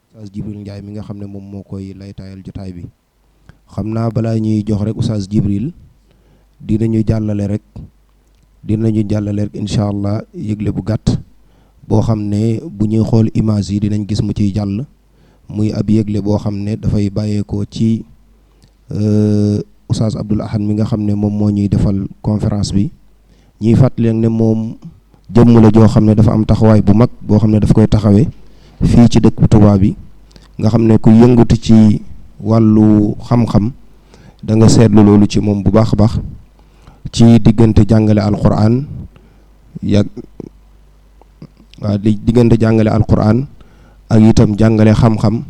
Oustaz Jibril Ndiaye mi nga xam ne moom moo koy laytaayal jotaay bi. xam naa balaa ñuy jox rek Oustaz Jibril dinañu jàllale rek incha allah yëgle bu gàtt boo xam ne bu ñuy xool image yi dinañ gis mu ciy jàll muy ab yëgle boo xam ne dafay bàyyeekoo ci Oustaz Abdoul Ahad mi nga xam ne moom moo ñuy defal conférence bi. ñuy fàttali ne moom jëmm la joo xam ne dafa am taxawaay bu mag boo xam ne daf koy taxawee fii ci dëkk Touba bi nga xam ne ku yëngatu ci wàllu xam-xam da nga seetlu loolu ci moom bu baax a baax ci diggante jàngale alquran diggante jàngale alquran ak itam jàngale xam-xam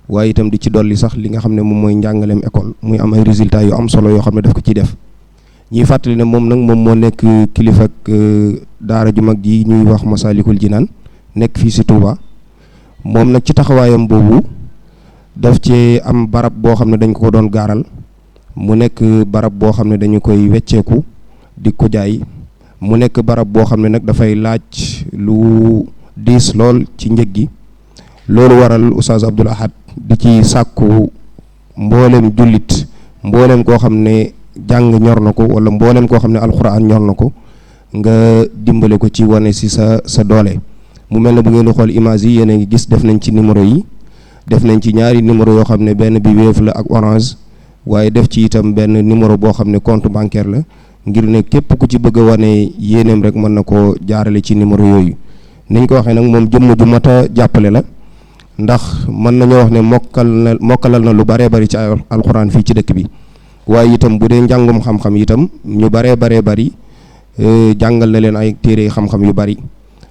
waaye itam di ci dolli sax li nga xam ne moom mooy njàngaleem école muy am ay résultats yu am solo yoo xam ne daf ko ciy def. ñuy fàttali ne moom nag moom moo nekk kilifa ak daara ju mag ji ñuy wax Masalikul Jinaan nekk fii si Touba moom nag ci taxawaayam boobu daf ci am barab boo xam ne dañ ko doon gaaral mu nekk barab boo xam ne dañu koy wecceeku di ko jaay mu nekk barab boo xam ne nag dafay laaj lu diis lool ci njëg gi loolu waral Oustaz Abdoul Ahad di ci sàkku mboolem jullit mboolem koo xam ne jàng ñor na ko wala mboolem koo xam ne alxuraan ñor na ko nga dimbale ko ci wane si sa doole mu mel ne bu ngeen di xool image yi yéen a ngi gis def nañ ci numéro yi def nañ ci ñaari numéro yoo xam ne benn bi Wave la ak Orange waaye def ci itam benn numéro boo xam ne compte bancaire la ngir ne képp ku ci bëgg a wane yéeneem rek mën na koo jaarale ci numéro yooyu. niñ ko waxee nag moom jëmm ju mat a jàppale la ndax mën nañoo wax ne mokkalal na lu baree bari ci alxuraan fii ci dëkk bi. waaye itam bu dee njàngum xam-xam itam ñu baree bari jàngal na leen ay téere xam-xam yu bari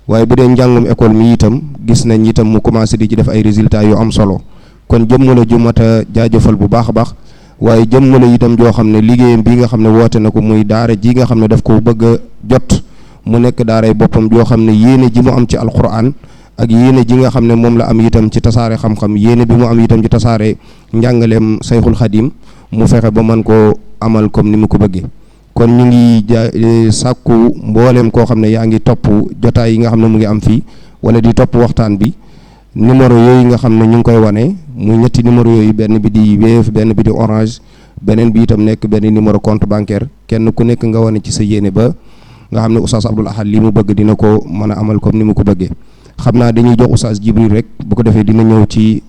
waaye bu dee njàngum école mi itam gis nañ itam mu commencé di ci def ay résultats yu am solo kon jëmm la ju mat a jaajëfal bu baax a baax waaye jëmm la itam joo xam ne liggéeyam bii nga xam ne woote na ko muy daara ji nga xam ne daf ko bëgg a jot mu nekk daaray boppam joo xam ne yéene ji mu am ci alquran ak yéene ji nga xam ne moom la am itam ci tasaare xam-xam yéene bi mu am itam ci tasaare njàngaleem Sayxul Xadim mu fexe ba mën koo amal comme ni mu ko bëggee kon ñu ngi sàkku mbooleem koo xam ne yaa ngi topp jotaay yi nga xam ne mu ngi am fii wala di topp waxtaan bi numéro yooyu nga xam ne ñu ngi koy wane muy ñetti numéro yooyu benn bi di Wave benn bi di Orange beneen bi itam nekk benn numéro compte bancaire kenn ku nekk nga wane ci sa yéene ba nga xam ne Oustaz Abdoul Ahad li mu bëgg dina ko mën a amal comme ni mu ko bëggee xam naa dañuy jox Oustaz Jibril rek bu ko defee dina ñëw ci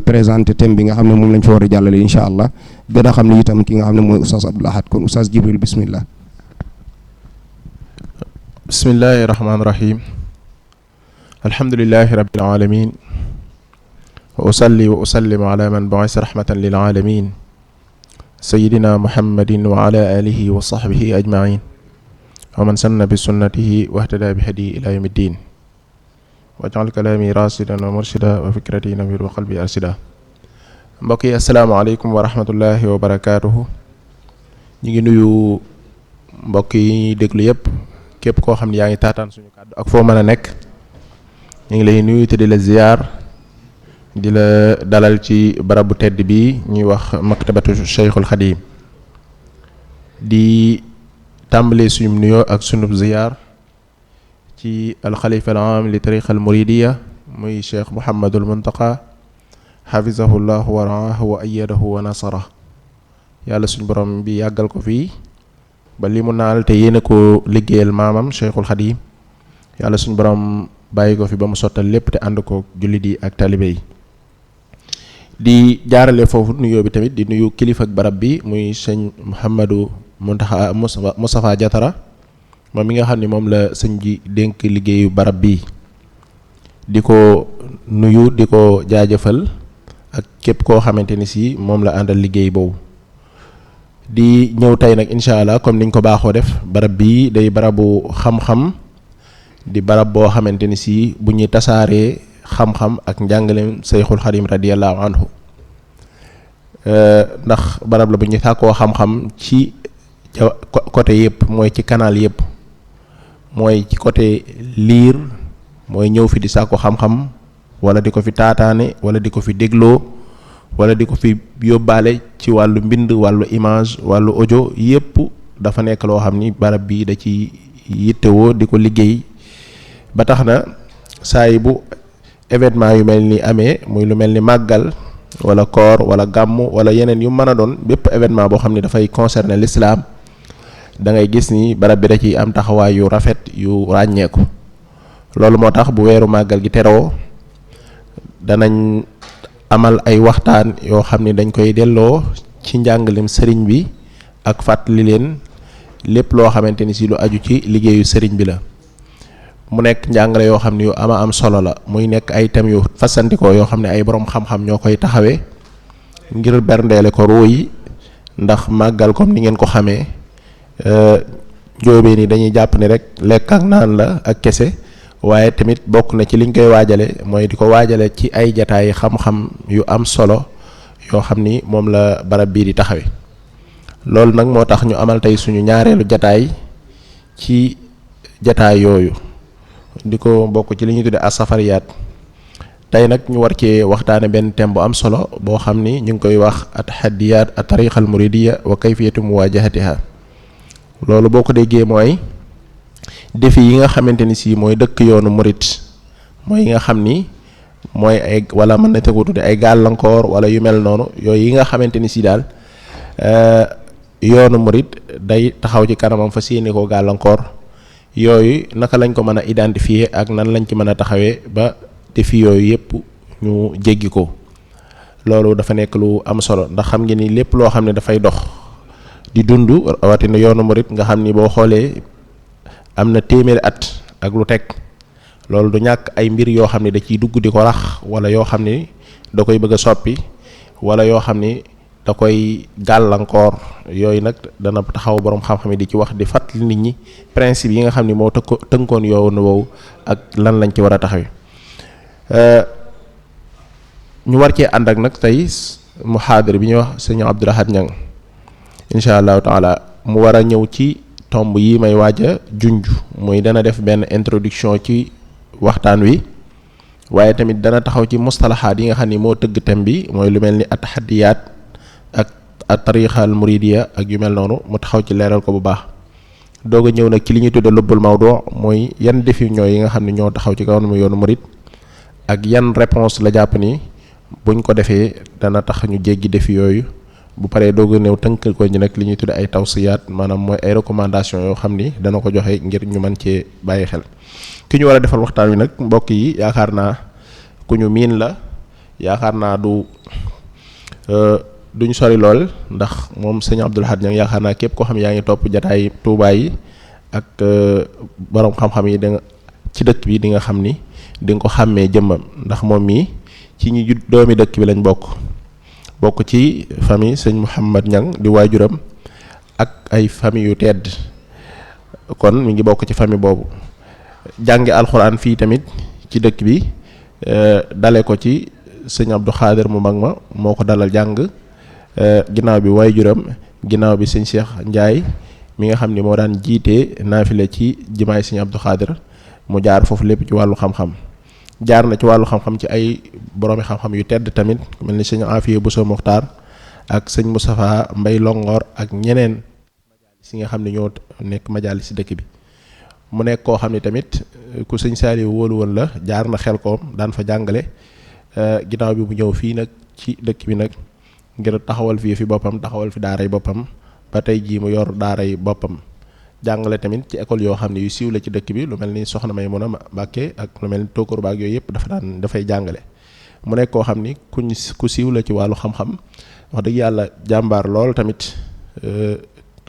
présenter thème bi nga xam ne moom lañ fa war a jàllale incha allah gën a xam ne itam ki nga xam ne mooy Oustaz Abdoul Ahad kon Oustaz Jibril bismillah. bismillahi rahmaani rahim alhamdulillahi rabbil alamin wa usalli wa usallim ala man bu'isa rahmatan lil alamin sayyidina muhammadin wa ala alihi wa sahbihi ajma'in wa man sanna bi sunnatihi wa ihtada bi hadiyi ila yawmiddin waj'al kalaami rasidan wa murshida wa fikrati nawwir wa qalbi arsida mbokk yi asalaamaaleykum wa rahmatullahi wa barakaatuhu ñu ngi nuyu mbokk yi déglu yëpp képp koo xam ne yaa ngi taataan suñu kàddu ak foo mën a nekk ñu ngi lay nuyu te di la ziyaar di la dalal ci barabu tedd bi ñuy wax maktabatu Cheikhul Khadim di tàmbalee suñu nuyoo ak sunub ziyaar ci alxalifa al aam li tariqa al muridiya muy cheikh Mouhamadul Muntaqa xafizahullahu wa raahu wa ayyadahu wa nasara yàlla suñu borom bi yàggal ko fii ba li mu naal te yéene ko liggéeyal maamam cheikhul xadim yàlla suñu borom bàyyi ko fi ba mu sottal lépp te ànd ko jullit yi ak talibe yi di jaarale foofu nuyoo bi tamit di nuyu kilifa ak barab bi muy sëñ Mouhamadou Muntaxa Moustapha Diatara moom mi nga xam ne moom la sëñ ji dénk liggéeyu barab bi di ko nuyu di ko jaajëfal ak képp koo xamante ni si moom la àndal liggéey boobu di ñëw tey nag incha allah comme niñ ko baaxoo def barab bii day barabu xam-xam di barab boo xamante ni si bu ñuy tasaaree xam-xam ak njàngaleem Seyxul Xadim radiyallahu anhu ndax barab la bu ñuy sàkkoo xam-xam ci côté yëpp mooy ci canal yëpp mooy ci côté liir mooy ñëw fi di sàkku xam-xam wala di ko fi taataane wala di ko fi dégloo wala di ko fi yóbbaale ci wàllu mbind wàllu image wàllu audio yëpp dafa nekk loo xam ni barab bii da ci yittewoo di ko liggéey ba tax na saa yi bu événement yu mel ni amee muy lu mel ni màggal wala koor wala gàmmu wala yeneen yu mën a doon bépp événement boo xam ne dafay concerner l'islam da ngay gis ni barab bi da ciy am taxawaay yu rafet yu ràññeeku. loolu moo tax bu weeru màggal gi teroo danañ amal ay waxtaan yoo xam ne dañ koy delloo ci njàngalem sëriñ bi ak fàttali leen lépp loo xamante ni si lu aju ci liggéeyu sëriñ bi la. mu nekk njàngale yoo xam ne yu ama am solo la muy nekk ay thèmes yu fasantikoo yoo xam ne ay boroom xam-xam ñoo koy taxawee ngir berndeele ko ruu yi ndax màggal comme ni ngeen ko xamee njóobeen yi dañuy jàpp ni rek lekk ak naan la ak kese waaye tamit bokk na ci liñ koy waajale mooy di ko waajale ci ay jataay xam-xam yu am solo yoo xam ni moom la barab bii di taxawe loolu nag moo tax ñu amal tey suñu ñaareelu jataay ci jataay yooyu di ko bokk ci li ñuy tudde as-safariyaat tey nag ñu war cee waxtaane benn thème bu am solo boo xam ni ñu ngi koy wax at-tahaddiyaat at-tariqa al-muridiyya wa kayfiyatu muwajahatiha loolu boo ko déggee mooy défi yi nga xamante ni si mooy dëkk yoonu murit mooy yi nga xam ni mooy ay wala mën na tegu tudde ay gàllankoor wala yu mel noonu yooyu yi nga xamante ni si daal yoonu murit day taxaw ci kanamam fa séeni ko gàllankoor yooyu naka lañ ko mën a identifier ak nan lañ ci mën a taxawee ba défi yooyu yëpp ñu jéggi ko loolu dafa nekk lu am solo ndax xam ngeen ni lépp loo xam ne dafay dox di dund rawatina yoonu murit nga xam ni boo xoolee am na téeméeri at ak lu teg loolu du ñàkk ay mbir yoo xam ne da ciy dugg di ko rax wala yoo xam ni da koy bëgg a soppi wala yoo xam ni da koy gàllankoor yooyu nag dana taxaw boroom xam-xam yi di ci wax di fàttali nit ñi principe yi nga xam ni moo tënkoon yoonu woowu ak lan lañ ci war a taxawee ñu war cee ànd ak nag tey muhaadar bi ñuy wax sëñ Abdou Lahad Niang incha allahu taala mu war a ñëw ci tomb yi may waaj a junj muy dana def benn introduction ci waxtaan wi waaye tamit dana taxaw ci mustalahaat yi nga xam ni moo tëgg thème bi mooy lu mel ni at-tahaddiyaat ak at-tariqa al-muridiyya ak yu mel noonu mu taxaw ci leeral ko bu baax doog a ñëw nag ci li ñuy tudde lubbul mawdu mooy yan défi ñooy yi nga xam ne ñoo taxaw ci kaw yoonu murid ak yan réponse la jàpp ni buñ ko defee dana tax ñu jéggi défi yooyu bu paree doog a ñëw tënkal ko ñi nag li ñuy tudde ay tawsiyaat maanaam mooy ay recommandation yoo xam ni dana ko joxe ngir ñu mën cee bàyyi xel ki ñu war a defal waxtaan wi nag mbokk yi yaakaar naa ku ñu miin la yaakaar naa duñ sori lool ndax moom sëñ Abdou Lahad Niang yaakaar naa képp koo xam yaa ngi topp jataay Tuubaa yi ak borom xam-xam yi da nga ci dëkk bi di nga xam ni di nga ko xàmmee jëmmam ndax moom mii ci ñi doomi dëkk bi lañ bokk ci famille sëñ Mouhamad Niang di waajuram ak ay famille yu tedd kon mi ngi bokk ci famille boobu jànge alxuraan fii tamit ci dëkk bi dale ko ci sëñ Abdou Khadir mu mag ma moo ko dalal jàng ginnaaw bi waajuram ginnaaw bi sëñ Cheikh Ndiaye mi nga xam ni moo daan jiite naafile ci jimaay sëñ Abdou Khadir mu jaar foofu lépp ci wàllu xam-xam jaar na ci wàllu xam-xam ci ay boroomi xam-xam yu tedd tamit mel ni sëñ Afiya Bousso Muxtaar ak sëñ Moustapha Mbay Longoor ak ñeneen majaalis yi nga xam ne ñoo nekk majaalis si dëkk bi mu nekk koo xam ne tamit ku sëñ Saaliw wóolu woon la jaar na Xelkom daan fa jàngale ginnaaw bi mu ñëw fii nag ci dëkk bi nag ngir taxawal fii fi boppam taxawal fi daaray boppam ba tey jii mu yor daaray boppam jàngale tamit ci école yoo xam ne yu siiw la ci dëkk bi lu mel ni Soxna Maymuna Mbàkke ak lu mel ni Tóokóor baak yooyu yëpp dafay jàngale mu nekk koo xam ni ku siiw la ci wàllu xam-xam wax dëgg yàlla jàmbaar lool tamit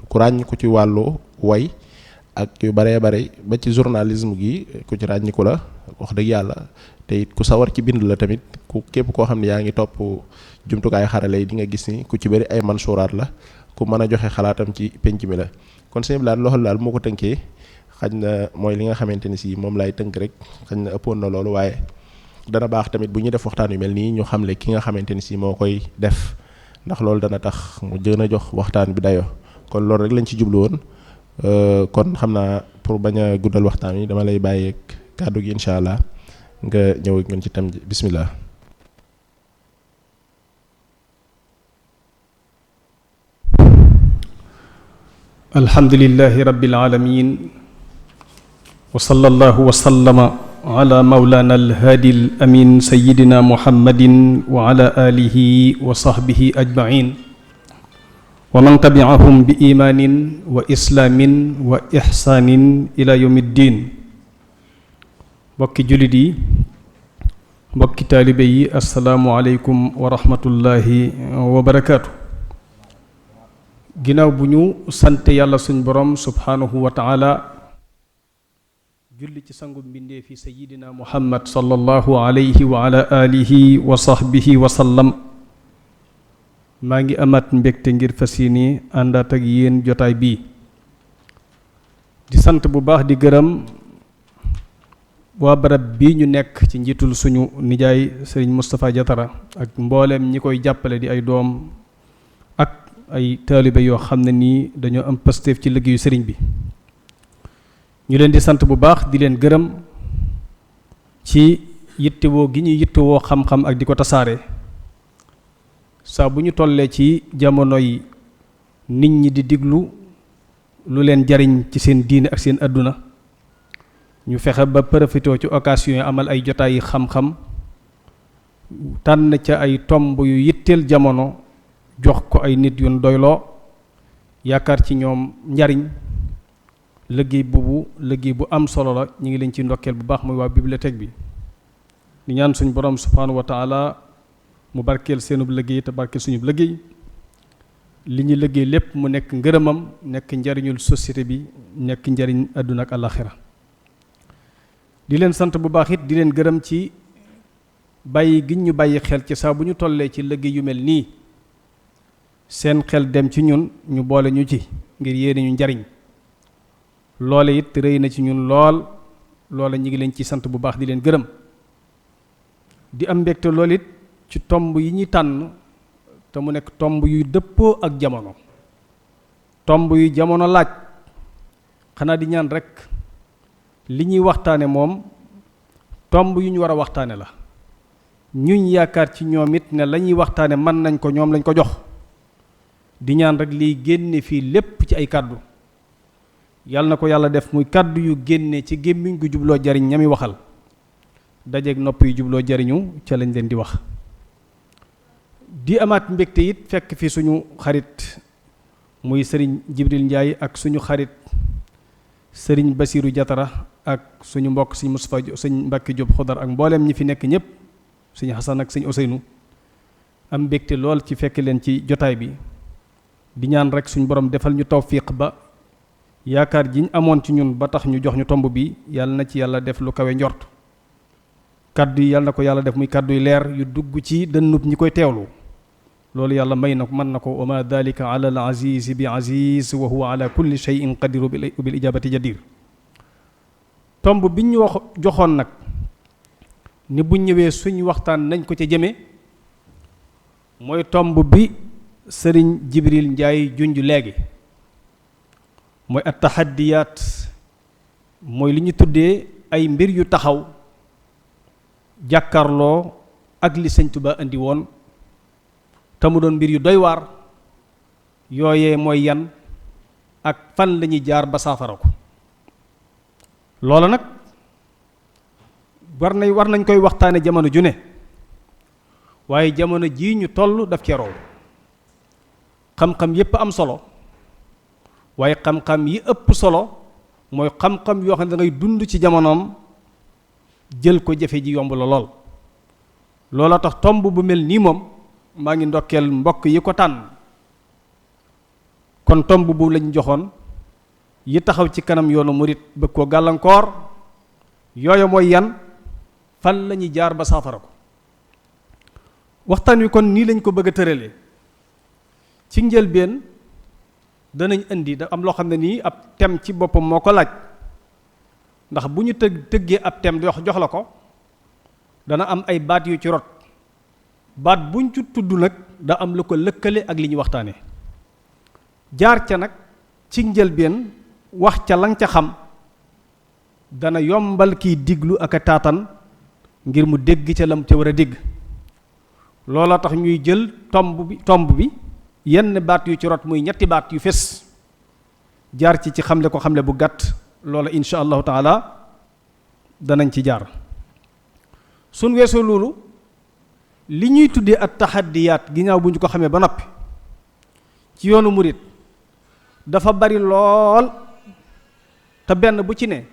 ku ràññ ku ci wàllu way ak yu baree bare ba ci journalisme gi ku ci ràññiku la wax dëgg yàlla te it ku sawar ci bind la tamit ku képp koo xam ne yaa ngi topp jumtukaay xarale yi di nga gis ni ku ci bëri ay mansuuraat la ku mën a joxe xalaatam ci penc mi la kon sëñ bi loolu daal moo ko tënkee xaj na mooy li nga xamante ni si moom laay tënk rek xaj na ëppoon na loolu waaye dana baax tamit bu ñuy def waxtaan yu mel nii ñu xamle ki nga xamante ni si moo koy def ndax loolu dana tax mu gën a jox waxtaan bi dayoo kon loolu rek lañ ci jublu woon kon xam naa pour bañ a guddal waxtaan wi dama lay bàyyeeg kàddu gi incha allah nga ñëw ak ñun ci tam bismillah. alhamdulillahi rabbil alamin wa sallallahu wa sallama ala mawlana alhaadi alamin sayidina muhammadin wa ala alihi wa sahbihi ajmain wa man tabi'ahum bi imaanin wa islaamin wa ihsaanin ila yawmi ddin. mbokki jullit yi, mbokki taalibe yi, assalaamu aleykum wa rahmatullahi wa barakaatu. ginnaaw bu ñu sante yàlla suñ borom subhaanahu wa taala, julli ci sangu mbindee fi sayidina muhammad sallallahu alayhi wa ala alihi wa sahbihi wa sallam, maa ngi amaat mbégte ngir fas yéene àndaat ak yéen jotaay bii di sant bu baax di gërëm waa barab bii ñu nekk ci njiitul suñu nijaay sëriñ Moustapha Diatara ak mbooleem ñi koy jàppale di ay doom ak ay taalibe yoo xam ne nii dañoo am pasteef ci liggéeyu sëriñ bi. ñu leen di sant bu baax di leen gërëm ci yittewoo gi ñuy yittewoo xam-xam ak di ko tasaare saa bu ñu tollee ci jamono yi nit ñi di diglu lu leen jariñ ci seen diine ak seen àdduna, ñu fexe ba profitoo ci occasion yi amal ay jotaay yi xam-xam, tànn ca ay tomb yu yitteel jamono jox ko ay nit yu doyloo yaakaar ci ñoom njariñ. liggéey bu am solo la, ñu ngi leen ci ndokkeel bu baax muy waa bibliothèque bi. di ñaan suñu borom subhanahu wa taala mu barkeel seenub liggéey te barkeel suñu liggéey, li ñu liggéey lépp mu nekk ngërëmam, nekk njariñul société bi, nekk njariñ àdduna ak àllaxira. di leen sant bu baax it di leen gërëm ci bàyyi gi ñu bàyyi xel ci saa bu ñu tollee ci liggéey yu mel nii seen xel dem ci ñun, ñu boole ñu ci ngir yéene ñu njariñ. loole it rëy na ci ñun lool, loola ñu ngi leen ci sant bu baax di leen gërëm. di am mbégte lool it ci tomb yi ñuy tànn te mu nekk tomb yuy dëppoo ak jamono, tomb yu jamono laaj. xanaa di ñaan rekk li ñuy waxtaane moom tomb yu ñu war a waxtaane la, ñuñ yaakaar ci ñoom it ne la ñuy waxtaane mën nañ ko, ñoom lañ ko jox. di ñaan rek liy génne fii lépp ci ay kàddu yàlla na ko yàlla def muy kàddu yu génne ci gémmiñ gu jubloo jariñ ñami waxal, dajeeg nopp yu jubloo jariñu ca lañ leen di wax. di amaat mbégte it fekk fi suñu xarit muy sëriñ Jibril Njaay ak suñu xarit sëriñ Basiiru Jatara ak suñu mbokk sëñ Mustafa sëñ Mbàkke Jóob Xudar ak mbooleem ñi fi nekk ñëpp, sëñ Xasan ak sëñ Oseynu. am mbégte lool ci fekk leen ci jotaay bi. di ñaan rek suñu borom defal ñu tawfiq ba yaakaar jiñ amoon ci ñun ba tax ñu jox ñu tomb bi yàlla na ci yàlla def lu kawe njort. kaddu yi yàlla na ko yàlla def muy kaddu yu leer yu dugg ci dënnub ñi koy teewlu. loolu yàlla may na ko, mën na ko. wa ma dalika ala al aziz bi aziz wa huwa ala kulli shay'in qadir bil ijabati jadir. tomb bi ñu joxoon nag ni bu ñëwee suñ waxtaan nañ ko ca jëme mooy tomb bi sëriñ Jibril Njaay junj léegi, mooy at tahaddiyaat, mooy li ñu tuddee ay mbir yu taxaw jàkkarloo ak li sëñ Tuubaa indi woon te mu doon mbir yu doy waar. yooyee mooy yan ak fan lañuy jaar ba saafara ko. loola nag war nañ koy waxtaane jamono ju ne, waaye jamono jii ñu toll daf cee raw. xam-xam yépp am solo, waaye xam-xam yi ëpp solo mooy xam-xam yoo xam ne da ngay dund ci jamonoom jël ko jafe ji yomb la lool. loola tax tomb bu mel nii moom maa ngi ndokkeel mbokk yi ko tànn. kon tomb bu lañ joxoon yi taxaw ci kanam yoonu murit bëgg koo gàllankoor, yooyu mooy yan, fan lañuy jaar ba saafara ko. waxtaan wi kon nii lañ ko bëgg a tëralee. ci njëlbeen danañ indi da am loo xam ne nii ab thème ci boppam moo ko laaj, ndax bu ñu tëggee ab thème jox la ko dana am ay baat yu ci rot. baat buñ ci tudd nag da am lu ko lëkkale ak li ñuy waxtaane. jaar ca nag ci njëlbeen wax ca lang ca xam dana yombal kiy diglu ak a taatan ngir mu dégg ca lam ca war a dégg. loola tax ñuy jël tomb bi yenn baat yu ci rot muy ñetti baat yu fes jaar ci xamle ko xamle bu gàtt. loola insha allahu taala danañ ci jaar. suñ weesoo loolu li ñuy tuddee at taxaddiyaat ginnaaw bu ñu ko xamee ba noppi ci yoonu murit dafa bari lool te benn bu ci ne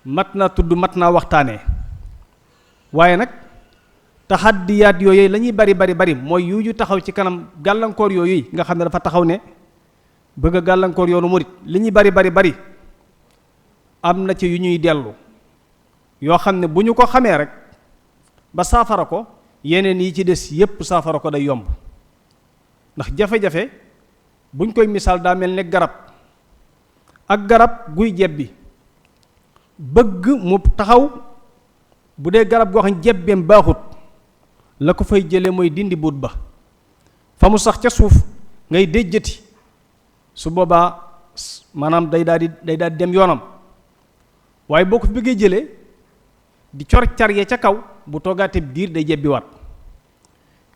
mat naa tudd mat naa waxtaanee waaye nag taxaddiyaat yooyu la ñuy bari mooy yu taxaw ci kanam gàllankoor yooyu nga xam ne dafa taxaw ne bëgg a gàllankoor yoonu murit li ñuy bari am na ci yu ñuy dellu yoo xam ne bu ñu ko xamee rek ba saafara ko yeneen yi ci des yépp saafara ko day yomb ndax jafe-jafe buñ koy misaal daa mel ne garab ak garab guy jebbi bëgg mu taxaw bu dee garab goo xam ne jebbeem baaxut la ko fay jële mooy dindi buut ba fa mu sax ca suuf ngay déjjati su boobaa maanaam day daal di dem yoonam waaye boo ko fi bëggee jëlee di cor car ya ca kaw bu toogaate diir day jebbiwaat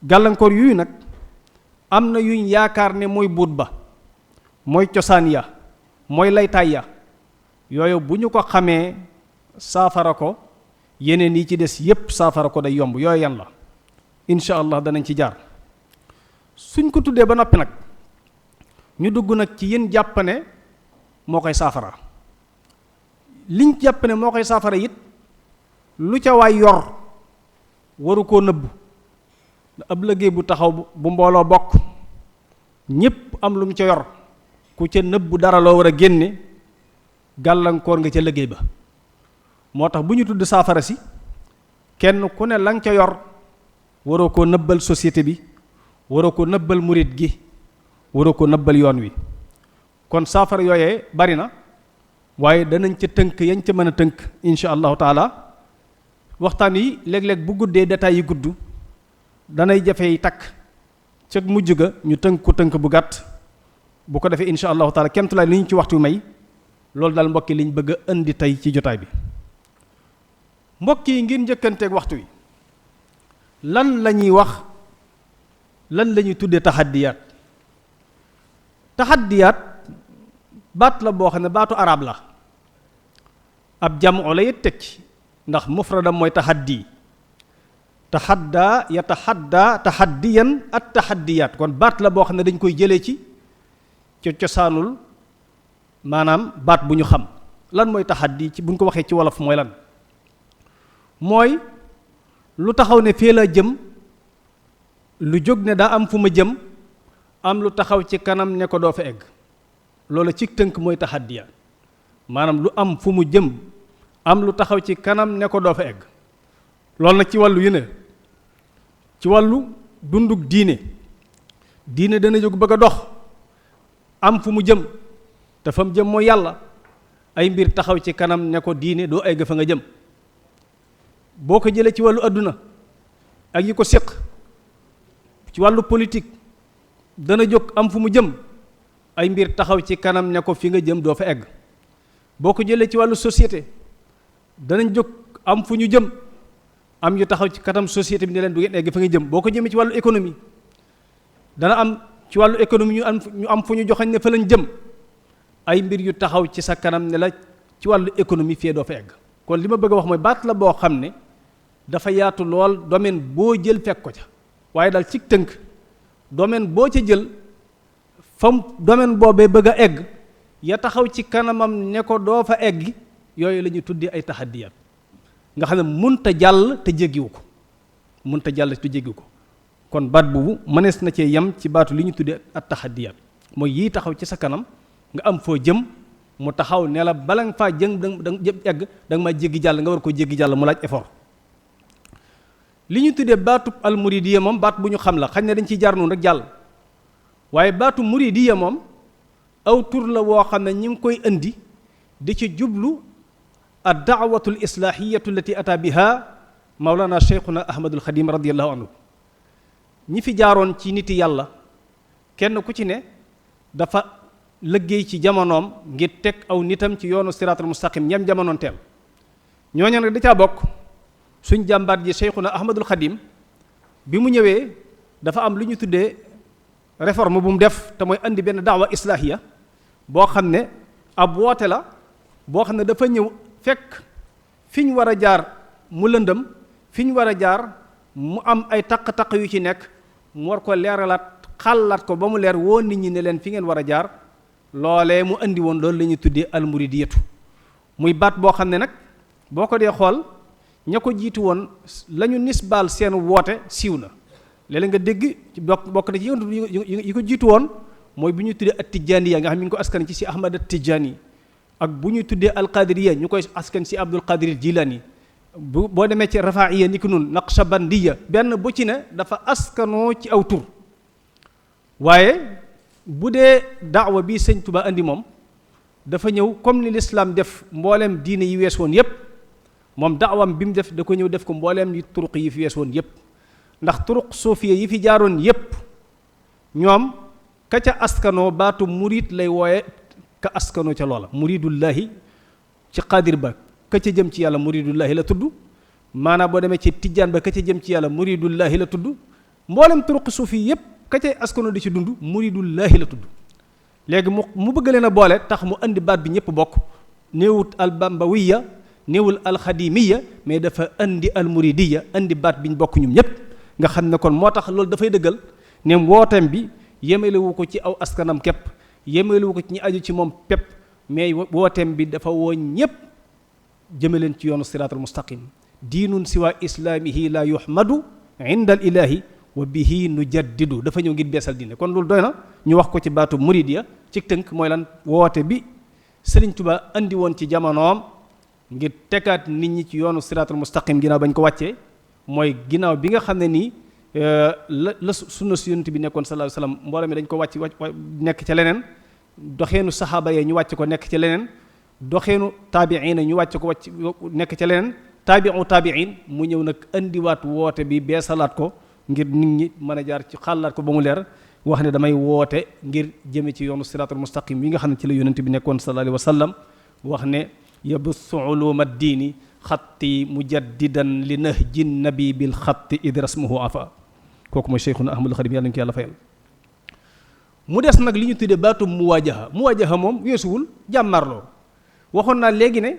gàllankoor yuy nag am na yuñ yaakaar ne mooy buut ba mooy cosaan ya mooy laytaay ya yooyu bu ñu ko xamee saafara ko yeneen yi ci des yépp saafara ko day yomb yooyu yan la incha allah danañ ci jaar. suñ ko tuddee ba noppi nag ñu dugg nag ci yéen jàpp ne moo koy saafara liñ jàpp ne moo koy saafara it lu ca waay yor waru koo nëbb ab liggéey bu taxaw bu mbooloo bokk ñépp am lu mu ca yor ku ca nëbb dara loo war a génne gàllankoor nga ca liggéey ba moo tax bu ñu tudd saafara si kenn ku ne la nga ca yor waroo koo nëbbal société bi waroo ko nëbbal murit gi waroo ko nëbbal yoon wi kon saafara yooyee bari na waaye danañ ca tënk yañ ca mën a tënk insha allahu taala waxtaan yi léeg-léeg bu guddee détails yi gudd danay jafey takk ca mujj ga ñu tënk ko tënk bu gàtt bu ko defee insha allahu taala kemtulaay li ñu ci waxtu may loolu daal mbokk yi liñ bëgg a indi tey ci jotaay bi mbokk yi ngir njëkkanteeg waxtu wi lan la ñuy wax lan la ñuy tuddee taxaddiyaat baat la boo xam ne baatu arab la ab jamu la it tekki ndax mufradam mooy taxaddi taxaddaa yataxaddaa taxaddiyan at taxaddiyaat kon baat la boo xam ne dañ koy jëlee ci cosaanul maanaam baat bu ñu xam lan mooy taxaddi ci buñ ko waxee ci wolof mooy lan mooy lu taxaw ne fee la jëm lu jóg ne daa am fu ma jëm am lu taxaw ci kanam ne ko doo fa egg loolu ci tënk mooy taxaddiyaat maanaam lu am fu mu jëm am lu taxaw ci kanam ne ko doo fa egg loolu nag ci wàllu yu ne ci wàllu dunduk diine dana jóg bëgg a dox am fu mu jëm te fa mu jëm mooy yàlla ay mbir taxaw ci kanam ne ko diine doo egg fa nga jëm boo ko jëlee ci wàllu adduna ak yi ko séq ci wàllu politique dana jóg am fu mu jëm ay mbir taxaw ci kanam ne ko fi nga jëm doo fa egg boo ko jëlee ci wàllu société danañ jóg am fu ñu jëm am yu taxaw ci kanam société bi ne leen du ngeen egg fa nga jëm boo ko jëmee ci wàllu économie dana am ci wàllu économie ñu am fu ñu joxañ ne fa lañ jëm ay mbir yu taxaw ci sa kanam ne la ci wàllu économie fii doo fa egg kon li ma bëgg a wax mooy baat la boo xam ne dafa yaatu lool domaine boo jël fekk ko ca waaye daal ci tënk domaine boo ca jël fam domaine boobee bëgg a egg ya taxaw ci kanamam ne ko doo fa egg yooyu la ñuy tuddee ay taxaddiyaat nga xam ne munta jàll te jéggiwu ko kon baat boobu mënees na cee yem ci baatu li ñu tuddee at taxaddiyaat mooy yii taxaw ci sa kanam nga am foo jëm mu taxaw ne la bala nga faa jëm da nga egg da nga maa jéggi jàll nga war koo jéggi jàll mu laaj effort li ñu tuddee baatu al muridiyya moom baat bu ñu xam la xañ ne dañ ciy jaar noonu rek jàll waaye baatu muridiyya moom aw tur la woo xam ne ñi ngi koy indi di ci jublu ad daawatu l islaahiyatu allati ata biha mawlana cheikhuna ahmadul xadim radiallahu anhu ñi fi jaaroon ci niti yàlla kenn ku ci ne dafa liggéey ci jamonoom ngir teg aw nitam ci yoonu siraatul mustaqim ñam jamonoon teel ñooñu nag da caa bokk suñ jàmbaat ji cheikhuna ahmadul xadim bi mu ñëwee dafa am lu ñu tuddee réforme bu mu def te mooy andi benn daawa islaahiya boo xam ne ab woote la boo xam ne dafa ñëw fekk fi ñu war a jaar mu lëndëm, fi ñu war a jaar mu am ay taq-taq yu ci nekk, mu war ko leeralaat xàllaat ko ba mu leer woo nit ñi ne leen fi ngeen war a jaar. loolee mu andi woon loolu la ñuy tuddee almuridiyatu, muy baat boo xam ne nag boo ko dee xool ña ko jiitu woon la ñu nisbaal seen woote siiw na. léeg-léeg nga dégg ci bokk na ci yi ko jiitu woon mooy bu ñuy tuddee at-tijaaniya nga xam ne ñu ngi ko askan ci Ahmad at-Tijaani, ak bu ñuy tuddee al-Qaadiriya ñu koy askan ci Abdul Qaadir Jilaani. boo demee ci Rafaa'iya ni ki noonu Naqshbandiya, benn bu ci ne dafa askanoo ci aw tur. waaye bu dee daawa bi sëñ Tuba andi moom dafa ñëw comme ni lislaam def mbooleem diine yi wees woon yépp, moom daawam bi mu def da ko ñëw def ko mbooleem yi turuq yi fi wees woon yépp. ndax turuq suufiya yi fi jaaroon yépp ñoom ka ca askanoo baatu murid lay wooye ka askanoo ca loola. muridullahi ci Qaadir ba ka ca jëm ci yàlla muridullahi la tudd, maanaam boo demee ci Tijjaan ba ka ca jëm ci yàlla muridullahi la tudd, mbooleem turuq suufi yépp ka cay askano di ci dund muridullahi la tudd. léegi mu bëgg leen a boole tax mu andi baat bi ñëpp bokk, néewut albambawiya néewul alxadimiya, mais dafa andi almuridiya, andi baat bi ñu bokk ñum ñëpp. nga xam ne kon moo tax loolu dafay dëggal ne wooteem bi yemelewu ko ci aw askanam képp, yemelewu ko ci ñi aju ci moom pépp, mais wooteem bi dafa woo ñëpp jëme leen ci yoonu siraatal mustaqim. diinun siwa islaamihi la yuhmadu inda al ilahi wa bihi nujaddidu, dafa ñëw ngir beesal diine. kon loolu doy na ñu wax ko ci baatu muridiya ci tënk mooy lan, woote bi Sëriñ Tuba andi woon ci jamonoom ngir tegaat nit ñi ci yoonu siraatul mustaqim ginnaaw bañ ko wàccee. mooy ginnaaw bi nga xam ne nii la sunna si yonent bi nekkoon sallallahu alayhi wasallam mbooloo mi dañ ko wàcc nekk ca leneen, doxeenu saxaaba yee ñu wàcc ko nekk ca leneen, doxeenu taabiin ñu wàcc ko nekk ca leneen, taabiin mu ñëw nag andiwaat woote bi beesalaat ko ngir nit ñi mën a jaar ci xàllaat ko ba mu leer, wax ne damay woote ngir jëme ci yoonu siraatul mustaqim yi nga xam ne ci la yonent bi nekkoon sallallahu alayhi wasallam, wax ne yabussu uluma diini xatti mujaddidan li nahji nabi bil xatti id rasmuhu afa. kooku mooy Cheikhuna Ahmadul Xadim, yàlla nañu ko yàlla fayal. mu des nag li ñu tuddee baatu muwaajaha moom weesuwul jàmmarloo. waxoon naa léegi ne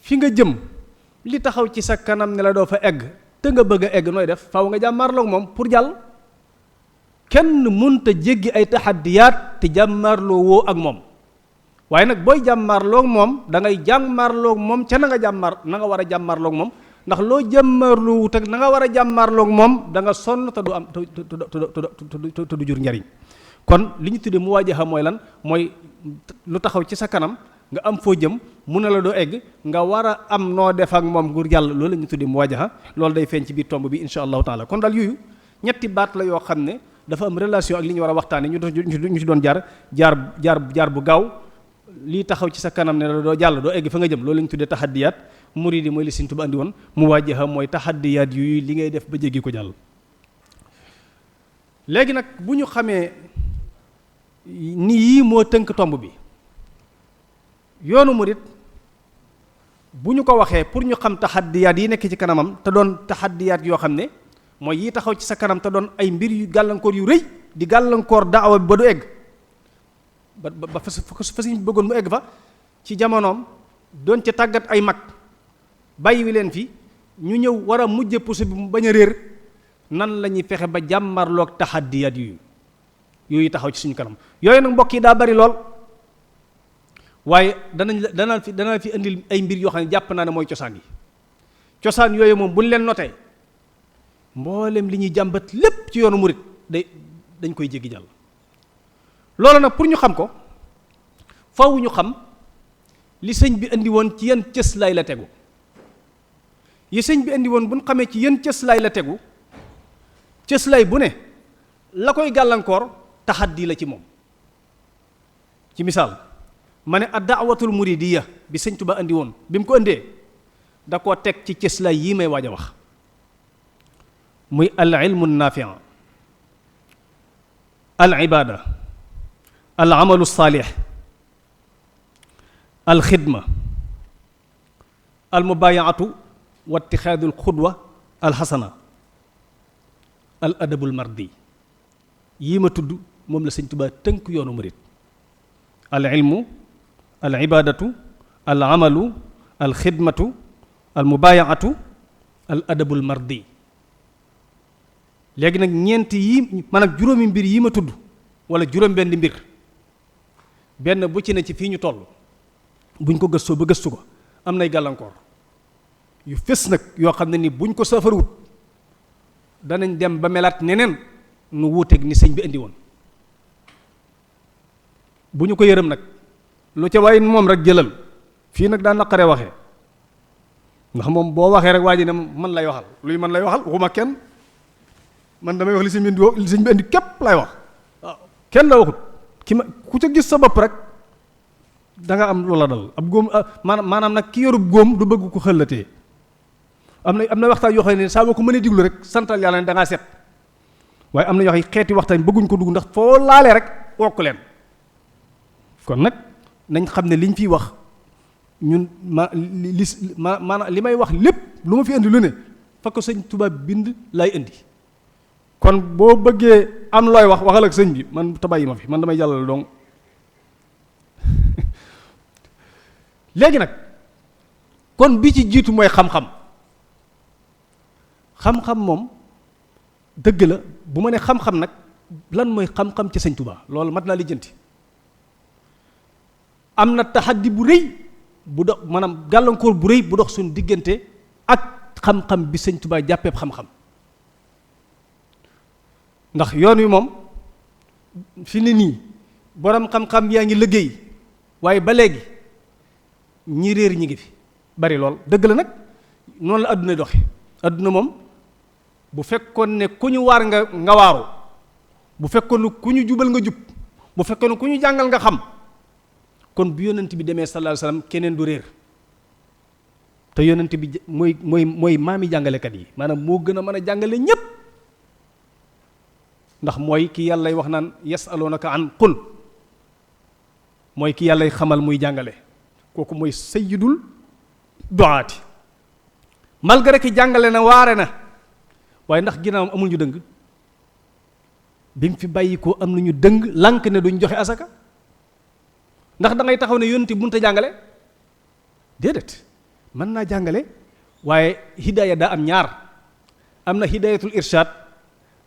fi nga jëm li taxaw ci sa kanam ne la doo fa egg te nga bëgg a egg nooy def, faaw nga jàmmarloo moom pour jàll. kenn mënta jéggi ay taxaddiyaat te jàmmarloo woo ak moom. waaye nag booy jàmmarloog moom da ngay jàmmarloog moom ca na nga war a jàmmarloog moom, ndax loo jàmmarloo wut ak na nga war a jàmmarloog moom da nga sonn te du am te du jur njariñ. kon li ñu tuddee muwaajaha mooy lan, mooy lu taxaw ci sa kanam nga am foo jëm mu ne la doo egg nga war a am noo def ak moom ngir jàll, loolu la ñu tuddee muwaajaha. loolu day feeñ ci biir tomb bi insha allahu taala. kon daal yooyu ñetti baat la yoo xam ne dafa am relation ak li ñu war a waxtaane ñu ci doon jaar bu gaaw. lii taxaw ci sa kanam ne la doo jàll doo egg fa nga jëm, loolu la ñu tuddee taxaddiyaat. muridi mooy li Sëriñ Tuubaa andi woon, muwaajaha mooy taxaddiyaat yu li ngay def ba jéggi ko jàll. léegi nag bu ñu xamee ni yii moo tënk tomb bi, yoonu murid bu ñu ko waxee pour ñu xam taxaddiyaat yi nekk ci kanamam te doon taxaddiyaat yoo xam ne mooy yi taxaw ci sa kanam te doon ay mbir yu gàllankoor yu rëy di gàllankoor daawa bi ba du egg ba fa si bëggoon mu egg fa ci jamonoom, doon ca tàggat ay mag bàyyi wi leen fi ñu ñëw war a mujje pousse bi mu bañ a réer, nan la ñuy fexe ba jàmmarloog taxaddiyaat yooyu taxaw ci suñu kanam. yooyu nag mbokk yi daa bari lool, waaye dana fi indil ay mbir yoo xam ne jàpp naa ne mooy cosaan yi. cosaan yooyu moom buñ leen notee mboolem li ñuy jàmbat lépp ci yoonu murit dañ koy jéggi jàll. loolu nag pour ñu xam ko faaw ñu xam li sëñ bi indi woon ci yan cëslaay la tegu. yi sëñ bi indi woon bu ñu xamee ci yan cëslaay la tegu, cëslaay bu ne la koy gàllankoor taxaddi la ci moom. ci misaal ma ne ad-da'watul muridiyya bi sëñ Tuba indi woon bi mu ko indee da koo teg ci cëslaay yii may waaj a wax, muy al ilmu naafi', al ibaada, al amalu saalix, al xidma, al mubaayaatu wa ittixaadul xudwa al xasana, al adabul mardi. yii ma tudd moom la sëñ Tuubaa tënk yoonu murit: al ilmu, al ibaadatu, al amalu, al xidmatu, al mubayaatu al adabul mardi. léegi nag ñeenti yi maanaam juróomi mbir yi ma tudd wala juróom benn mbir benn bu ci ne ci fii ñu toll buñ ko gëstoo ba gëstu ko am nay gàllankoor yu fës nag yoo xam ne ni buñ ko saafarawut danañ dem ba melaat neneen nu wuuteeg ni sëñ bi indi woon. bu ñu ko yërëm nag lu ca waaye moom rek jëlal fii nag daa naqaree waxee ndax moom boo waxee rek waa ji ne man lay waxal luy man lay waxal waxuma kenn man damay wax li sëñ bi indi képp lay wax waaw kenn la waxut ki ma ku ca gis sa bopp rek da nga am loola dal ab góom maanaam nag ki yorub góom du bëgg ko xëllatee am na waxtaan yoo xam ne saa boo ko mënee diglu rek santal yàlla ne da ngaa set waaye am na yoo xam ne xeeti waxtaan bëgguñ ko dugg ndax foo laalee rek wokk leen kon nag nañ xam ne liñ fiy wax ñun maanaam li may wax lépp lu ma fi indi lu ne fa ko sëñ Tuubaa bind lay indi kon boo bëggee am looy wax waxal ak sëñ bi man tabayi ma fi man damay jàllale donc léegi nag kon bi ci jiitu mooy xam-xam moom dëgg la bu ma ne xam-xam nag lan mooy xam-xam ci sëñ Tuubaa loolu mat naa lijjanti am na taxaddi bu rëy bu dox maanaam gàllankoor bu rëy bu dox suñu diggante ak xam-xam bi sëñ Tuubaa jàppeeb xam-xam ndax yoon wi moom fi ne nii borom xam-xam yaa ngi liggéey waaye ba léegi ñi réer ñi ngi fi bari lool dëgg la nag noonu la àdduna doxe àdduna moom bu fekkoon ne ku ñu waar nga waaru bu fekkoon ne ku ñu jubal nga jub bu fekkoon ne ku ñu jàngal nga xam kon bu yonent bi demee sallallahu alayhi wasallam keneen du réer te yonent bi mooy maami jàngalekat yi maanaam moo gën a mën a jàngale ñépp ndax mooy ki yàllay wax naan yasalunaka an qul mooy ki yàllay xamal muy jàngale kooku mooy sayyidul duaati malgré que jàngale na waare na waaye ndax ginnaawam amul ñu dëng bi mu fi bàyyi ko am na ñu dëng lànk ne duñ joxe asaka ndax da ngay taxaw ne yonent bi mënut a jàngale déedéet mën naa jàngale waaye hidaaya daa am ñaar am na hidaayatul irshaad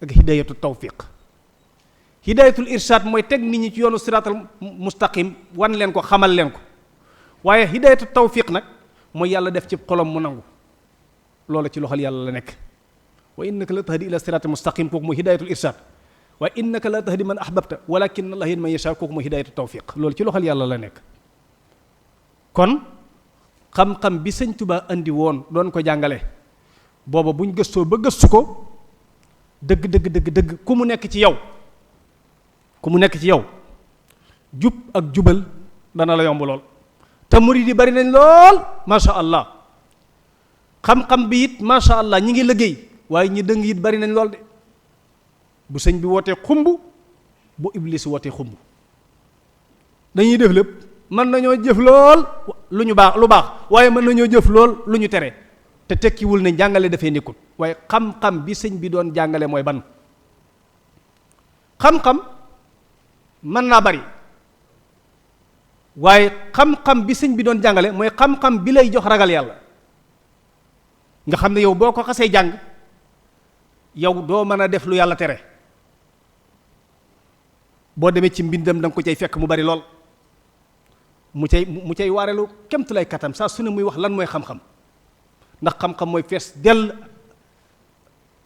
ak hidaayatul tawfiq hidaayatul irshaad mooy teg nit ñi ci yoonu siraatal mustaqim wan leen ko xamal leen ko waaye hidaayatul tawfiq nag mooy yàlla def ci xolom mu nangu loola ci loxol yàlla la nekk wa innaka la tahdi ila siraatal mustaqim kooku mooy hidaayatul irshaad waaye innaka la tahdi man ahbabta walakin allah yahdi man yashaa kooku mooy hidaayatu tawfiq loolu ci loxol yàlla la nekk kon xam-xam bi sëñ Tuubaa andi woon doon ko jàngale booba buñ gëstoo ba gëstu ko dëgg ku mu nekk ci yow jub ak jubal dana la yomb lool te murid yi bari nañ lool masha allah xam-xam bi it masha allah ñi ngi liggéey waaye ñi dëng it bari nañ lool de bu sëñ bi wootee xumb bu iblis wootee xumb dañuy def lépp mën nañoo jëf lool lu baax waaye mën nañoo jëf lool lu ñu tere te tekkiwul ne jàngale dafay nekkul waaye xam-xam bi sëñ bi doon jàngale mooy ban xam-xam mën naa bari waaye xam-xam bi sëñ bi doon jàngale mooy xam-xam bi lay jox ragal yàlla nga xam ne yow boo ko xasee jàng yow doo mën a def lu yàlla tere boo demee ci mbindam da nga ko cay fekk mu bari lool mu cay waarelu kemt lay katam saa su ne muy wax lan mooy xam-xam ndax xam-xam mooy fees dell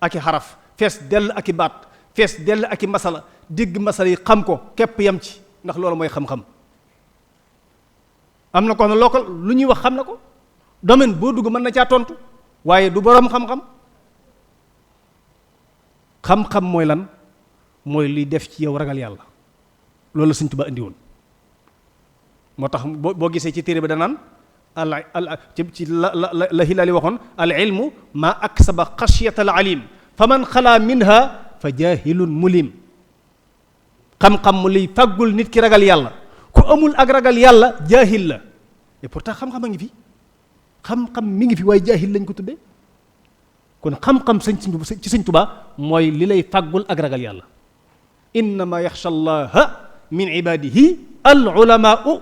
ak i xaraf fees dell ak i baat fees dell ak i masala dégg masala yi xam ko képp yam ci ndax loolu mooy xam-xam am na ko ne loo ko lu ñuy wax xam na ko domaine boo dugg mën na caa tontu waaye du boroom xam-xam xam-xam mooy lan mooy liy def ci yow ragal yàlla loolu la Sëñ Tuubaa indi woon moo tax boo gisee ci téere bi danaan ci la Hilaali waxoon al ilmu ma aksaba xashyata al alim fa man xalaa minha fa jahilun mulim xam-xam mu liy fàggul nit ki ragal yàlla ku amul ak ragal yàlla jaahil la et pourtant xam-xam a ngi fi xam-xam mi ngi fi waaye jaahil lañ ko tuddee kon xam-xam ci Sëñ Tuubaa mooy li lay fàggul ak ragal yàlla innama yaxsha allaha min ibadihi al ulamaau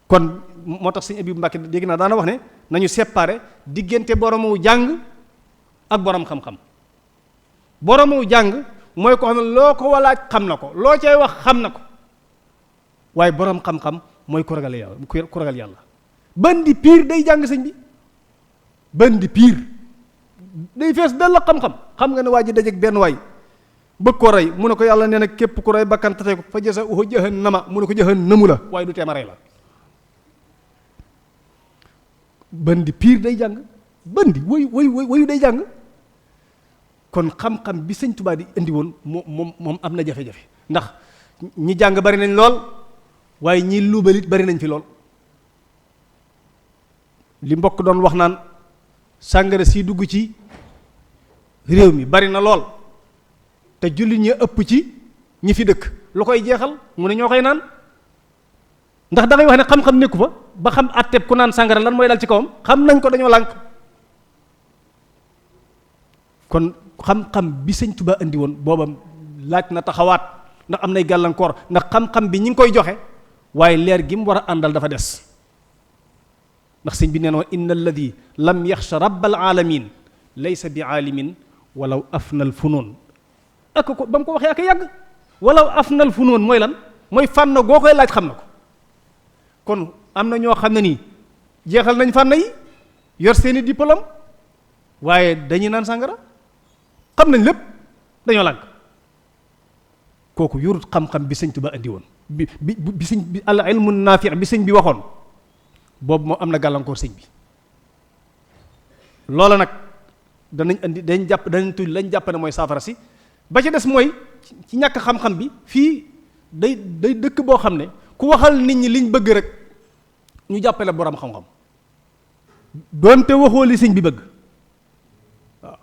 kon moo tax sëñ Abibu Mbàkke dégg naa daana wax ne nañu séparé diggante boromu jàng ak borom xam-xam. boromu jàng mooy ko xam ne loo ko walaaj xam na ko loo cay wax xam na ko waaye borom xam-xam mooy ku ragal yàlla ku ragal yàlla. bandi piir day jàng sëñ bi bandi piir day fees dal la xam-xam. xam nga ne waa ji dajeek benn waay bëgg ko rey mu ne ko yàlla nee na képp ku rey bakkan tate ko fa jazaa'uhu jahannama mu ne ko jahannamu la waaye du teema rey la. bandi piir day jàng bandi wayu day jàng. kon xam-xam bi sëñ Tuubaa di indi woon moom am na jafe-jafe ndax ñi jàng bari nañ lool waaye ñi luubalit bari nañ fi lool. li mbokk doon wax naan sàngara si dugg ci réew mi bari na lool te jullit ñi ëpp ci ñi fi dëkk lu koy jeexal mu ne ñoo koy naan ndax da ngay wax ne xam-xam nekku fa ba xam àtteeb ku naan sàngara lan mooy dal ci kawam xam nañ ko dañoo lànk. kon xam-xam bi sëñ Tuubaa indi woon booba laaj na taxawaat ndax am nay gàllankoor ndax xam-xam bi ñi ngi koy joxe waaye leer gi mu war a àndal dafa des. ndax sëñ bi nee na woon inna alladi lam yaxsha rabbal alamin laysa bi aalimin walaw afnal funoon ak ko ba mu ko waxee ak yàgg walaw afnal funoon mooy lan mooy fànn goo koy laaj xam na ko. kon am na ñoo xam ne nii jeexal nañ fànn yi yor seeni diplôme waaye dañuy naan sàngara xam nañ lépp dañoo lànk. kooku yorut xam-xam bi sëñ Tuubaa andi woon bi sëñ bi al ilmu naafi bi sëñ bi waxoon boobu moom am na gàllankoor sëñ bi. loola nag danañ andi dañ jàpp danañ tudd lañ jàpp ne mooy saafara si ba ca des mooy ci ñàkk xam-xam bi fii day dëkk boo xam ne ku waxal nit ñi liñ bëgg rek ñu jàppale borom xam-xam doonte waxoo li sëñ bi bëgg waaw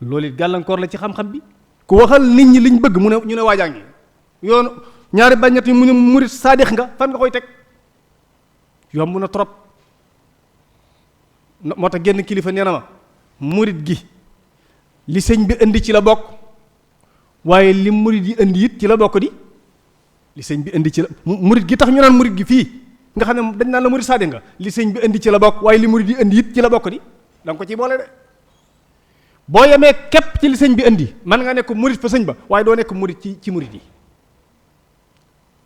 loolu it gàllankoor la ci xam-xam bi. ku waxal nit ñi liñ bëgg mu ne ñu ne waajaa ngi yoonu ñaari baññet yi mu ne murit saadix nga fan nga koy teg yomb na trop. moo tax genn kilifa nee na ma murit gi li sëñ bi indi ci la bokk waaye li murit yi indi it ci la bokk di li sëñ bi indi ci la murit gi tax ñu naan murit gi fii nga xam ne dañ naan la murit saadix nga li sëñ bi indi ci la bokk waaye li murit yi indi it ci la bokk di da nga ko ci boole de. boo yemee képp ci li sëñ bi indi man nga nekk murit fa sëñ ba waaye doo nekk murit ci murit yi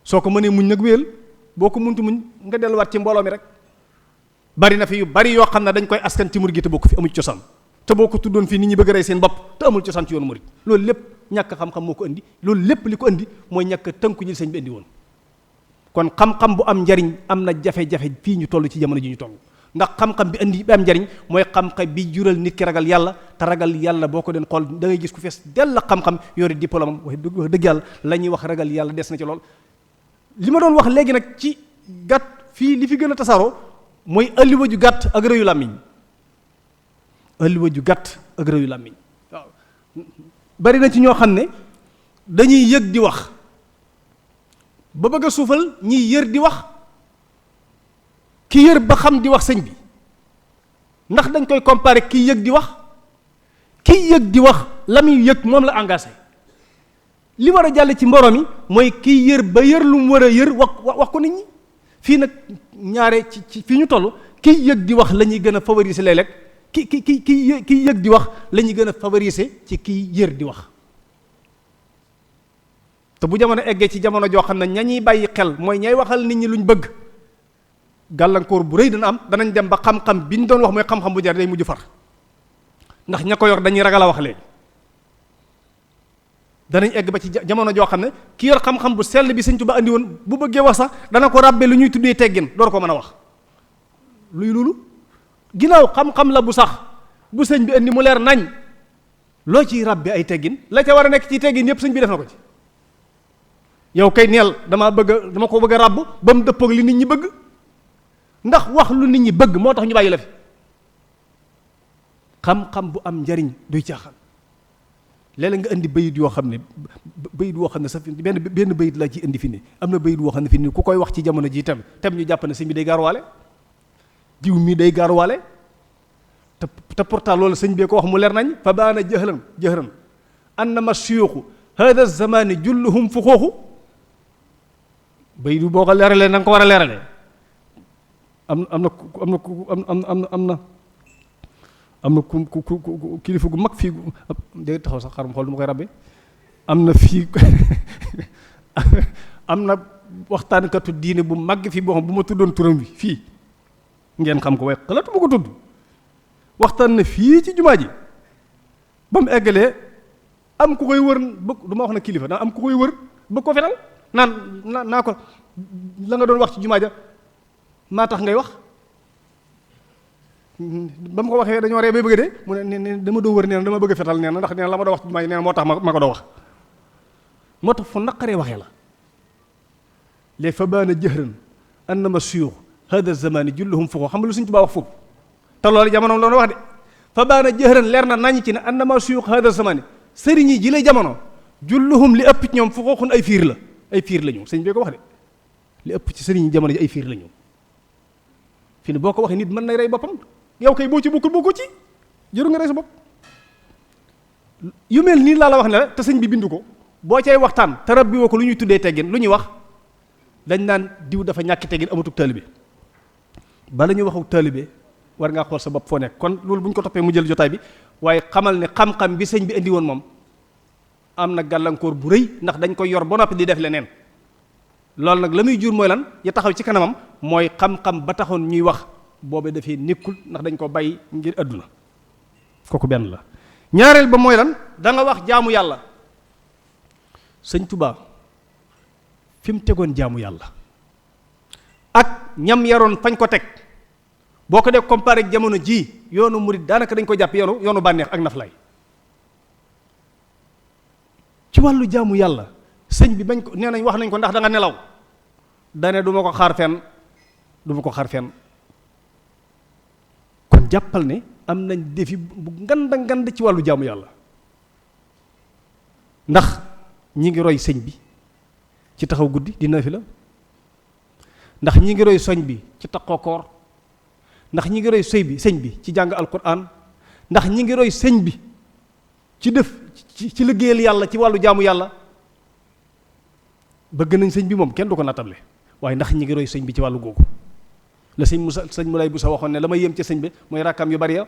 soo ko mënee muñ nag wéyal boo ko muntu muñ nga delluwaat ci mbooloo mi rek. bari na fi yu bari yoo xam ne dañ koy askan ci murit gi te bokk fi amul cosaan te boo ko tuddoon fii nit ñi bëgg a rey seen bopp te amul cosaan ci yoonu murit loolu lépp ñàkk xam-xam moo ko indi loolu lépp li ko indi mooy ñàkk tënku ñi sëñ bi indi woon. kon xam-xam bu am njariñ am na jafe-jafe fii ñu toll ci jamono ji ñu toll ndax xam-xam bi indi bi am njariñ mooy xam-xam bi jural nit ki ragal yàlla te ragal yàlla boo ko den xool da ngay gis ku fees dell xam-xam yore diplôme am wax dëgg yàlla la ñuy wax ragal yàlla des na ci lool. li ma doon wax léegi nag ci gàtt fii li fi gën a tasaaroo mooy alliwa ju gàtt ak rëyu làmmiñ alliwa ju gàtt ak rëyu làmmiñ waaw bari na ci ñoo xam ne dañuy yëg di wax ba bëgg a suufal ñiy yër di wax ki yër ba xam di wax sëñ bi ndax dañ koy comparer ki yëg di wax ki yëg di wax la muy yëg moom la engagé li war a jàll ci mbooloo mi mooy ki yër ba yër lu mu war a yër wax ko nit ñi fii nag ñaare ci fii ñu toll kiy yëg di wax la ñuy gën a favoriser léeg-léeg ki yëg di wax la ñuy gën a favoriser ci kiy yër di wax te bu jamono eggee ci jamono joo xam ne ña ñuy bàyyi xel mooy ñay waxal nit ñi luñ bëgg gàllankoor bu rëy dana am danañ dem ba xam-xam bi ñu doon wax mooy xam-xam bu jar day mujj far ndax ña ko yor dañuy ragal a wax léegi danañ egg ba ci jamono joo xam ne ki yor xam-xam bu sell bi Sëñ Tuubaa andi woon bu bëggee wax sax dana ko ràbbe lu ñuy tuddee teggin door ko mën a wax luy loolu ginnaaw xam-xam la bu sax bu sëñ bi andi mu leer nañ loo ciy ràbbe ay teggin la ca war a nekk ci teggin yépp sëñ bi def na ko ci yow kay neel dama ko bëgg a ràbb ba mu dëppoog li nit ñi bëgg ndax wax lu nit ñi bëgg moo tax ñu bàyyi la fi xam-xam bu am njariñ duy caaxaan léeg-léeg nga indi bayit yoo xam ne sax benn bayit laa ci indi fi ni am na bayit woo xam ne fi ni ku koy wax ci jamono ji tam ñu jàpp ne sëñ bi day gaaruwaale diw mi day gaaruwaale te pourtant loolu sëñ bee ko wax mu leer nañ fa baana jëhran annama suyuxu hada zamani julluhum fu xooxu bayit boo ko leeralee na nga ko war a leeralee am na ku kilifa gu mag fii day taxaw sax xarum xool du ma koy rabbe am na fii am na waxtaankatu diine bu mag fii boo xam bu ma tuddoon turam bi fii ngeen xam ko waaye xalaatu ma ko tudd waxtaan na fii ci jumaa ji ba mu eggalee am ku koy wër du ma wax na kilifa daa am ku koy wër bëgg ko fetal naa ko la nga doon wax ci jumaa ja maa tax ngay wax ba mu ko waxee dañoo ree bay bëgg de mu ne dama doo wër nee na dama bëgg a fetal nee na ndax nee na la ma doon wax ci jumaa ji nee na moo tax ma ko doo wax moo tax fu naqaree waxee la léegi fa baana jëhran annama suyuux hada zamani julluhum fuqoo xam nga lu Sëñ Tuubaa wax foofu te loolu jamono loolu wax de fa baana jëhran leer na nañ ci ne annama suyuux hada zamani sëriñ yi ji lay jamono julluhum li ëpp ci ñoom fuqooxun ay fiir la ñu sëñ bi ko wax de li ëpp ci sëriñ yi jamono ji ay fiir la ñu fi ne boo ko waxee nit mën nay rey boppam yow kay boo ci bokkul ci jëru nga rey sa bopp yu mel nii laa la wax ne la te sëñ bi bindu ko boo cay waxtaan te rab bi woo ko lu ñuy tuddee teggin lu ñuy wax dañ naan diw dafa ñàkk teggin amatuk taalibe bala ñu waxuk taalibe war ngaa xool sa bopp foo nekk kon loolu bu ñu ko toppee mu jël jotaay bi waaye xamal ne xam-xam bi sëñ bi indi woon moom am na gàllankoor bu rëy ndax dañ koy yor ba noppi di def leneen loolu nag la muy jur mooy lan ya taxaw ci kanamam mooy xam-xam ba taxoon ñuy wax boobe dafay nekkul ndax dañ ko bàyyi ngir àdduna kooku benn la ñaareel ba mooy lan da nga wax jaamu yàlla sëñ Tuubaa fi mu tegoon jaamu yàlla ak ñam yaroon fañ ko teg boo ko def comparé ak jamono ji yoonu murid daanaka dañ ko jàpp yoonu bànneex ak naflaay ci wàllu jaamu yàlla sëñ bi bañ ko nee nañ wax nañ ko ndax da nga nelaw dane du ma ko xaar fenn kon jàppal ne am nañ défi bu ngand ci wàllu jaamu yàlla ndax ñi ngi roy sëñ bi ci taxaw guddi di nafila ndax ñi ngi roy soñ bi ci taxaw koor ndax ñi ngi roy sëñ bi ci jàng alquran ndax ñi ngi roy sëñ bi ci def ci liggéeyal yàlla ci wàllu jaamu yàlla bëgg nañ sëñ bi moom kenn du ko nattable waaye ndax ñi ngi roy sëñ bi ci wàllu googu la sëñ Moulay Boussa waxoon ne la ma yéem ci sëñ bi mooy rakkam yu bari ya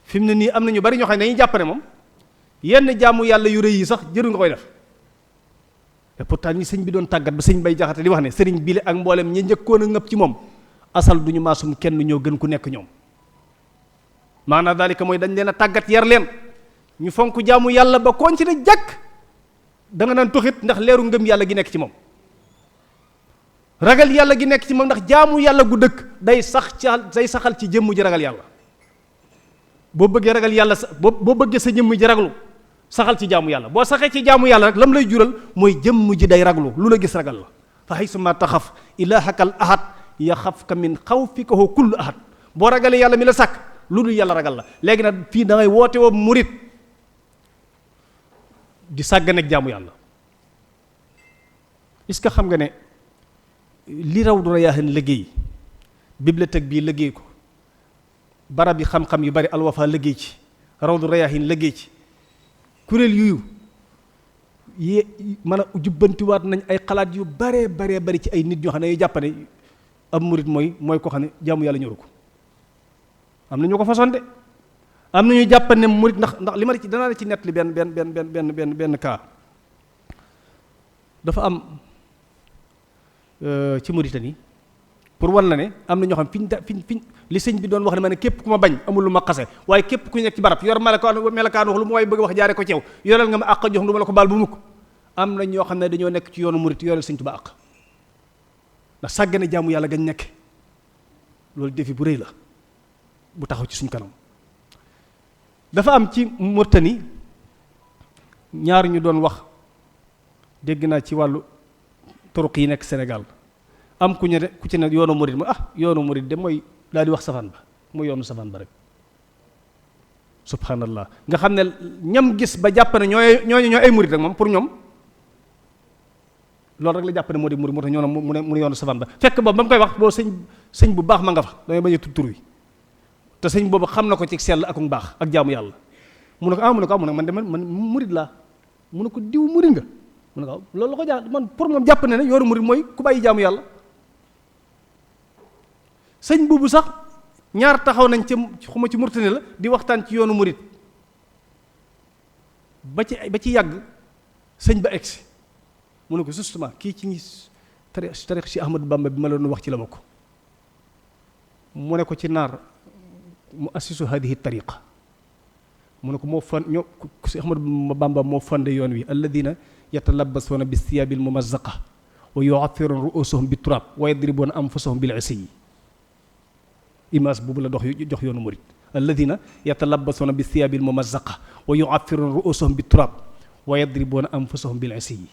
fi mu ne nii am na ñu bari ñoo xam ne dañuy jàpp ne moom yenn jaamu yàlla yu rëy yi sax jëru nga koy def et pourtant ñi sëñ bi doon tàggat ba sëñ bay jaxate di wax ne sëriñ bile ak mboolem ñi njëkkoon a ngëpp ci moom asal du ñu maasum kenn ñoo gën ku nekk ñoom maanaam daalika mooy dañ leen a tàggat yar leen ñu fonk jaamu yàlla ba koon ci ne jàkk da nga naan toxit ndax leeru ngëm yàlla gi nekk ci moom ragal yàlla gi nekk ci moom ndax jaamu yàlla gu dëkk day saxal ci jëmm ji ragal yàlla boo bëggee ragal yàlla boo bëggee sa jëmm ji raglu saxal ci jaamu yàlla boo saxee ci jaamu yàlla rek lam lay jural mooy jëmm ji day raglu lu la gis ragal la fa haysuma taxaf ilaahakal ahad yaxafka min xawfika kullu ahad boo ragalee yàlla mi la sàkk lu dul yàlla ragal la léegi nag fii da ngay woote woo murit di sàgganeeg jaamu yàlla est-ce que xam nga ne li Rawdu Rayaahiin liggéey bibliothèque bii liggéey ko barab yi xam-xam yu bari Al-Wafa liggéey ci Rawdu Rayaahiin liggéey ci kuréel yuyu mën a jubbantiwaat nañ ay xalaat yu baree bari ci ay nit ñoo xam ne yu jàpp ne ab murit mooy ko xam ne jaamu yàlla ñoru ko am na ñu ko façon de am na ñu jàpp ne murit ndax li ma ci danaa la ci nett li benn cas dafa am ci Mauritanie pour wan la ne am na ñoo xam fiñ li sëñ bi doon wax ne ma ne képp ku ma bañ amul lu ma xase waaye képp ku nekk ci barab yor melakaan wax lu mu waaye bëgg wax jaare ko ceew yoreel nga ma àq jox du ma la ko baal bu mukk am na ñoo xam ne dañoo nekk ci yoonu murit yoreel sëñ Tuubaa àq ndax sàggane jaamu yàlla gañ nekk loolu défi bu rëy la bu taxaw ci suñ kanam dafa am ci Mauritanie ñaar ñu doon wax dégg naa ci wàllu turuq yi nekk Sénégal am ku ci ne yoonu murid ma yoonu murid de mooy daal di wax safaan ba mooy yoonu safaan ba rek subhanallah nga xam ne ñam gis ba jàpp ne ñooy ay murid rek moom pour ñoom loolu rek la jàpp ne moo di murid moo tax ñoo mu ne yoonu safaan ba fekk boobu ba mu koy wax boo sëñ bu baax ma nga fa damay bañ a tudd tur wi te sëñ boobu xam na ko ci sell ak baax ak jaamu yàlla mu ne ko man de man murid laa mu ne ko diw murid nga mu ne ko loolu la ko jaa man pour moom jàpp ne yoonu murid mooy ku bàyyi jaamu yàlla sëñ boobu sax ñaar taxaw nañ ca xuma ci Murtani la di waxtaan ci yoonu murit ba ci yàgg sëñ ba egsi mu ne ko justement kii ci ñi tarix si Ahmadu Bamba bi ma la doon wax ci la bokk. mu ne ko ci naar mu assisu hadihi tariqa mu ne ko moo fan ñoo si Ahmadu Bamba moo fande yoon wi alladina yatalabasuuna bi thiyaabil mumazzaqa wa yu'affiruna ru'usahum bi turab wa yadribuna anfusahum bil isiyi image boobu la jox yoonu murit alladina yatalabasuuna bi thiyaabil mumazzaqa wa yu'affiruna ru'usahum bi turab wa yadribuna anfusahum bil isiyi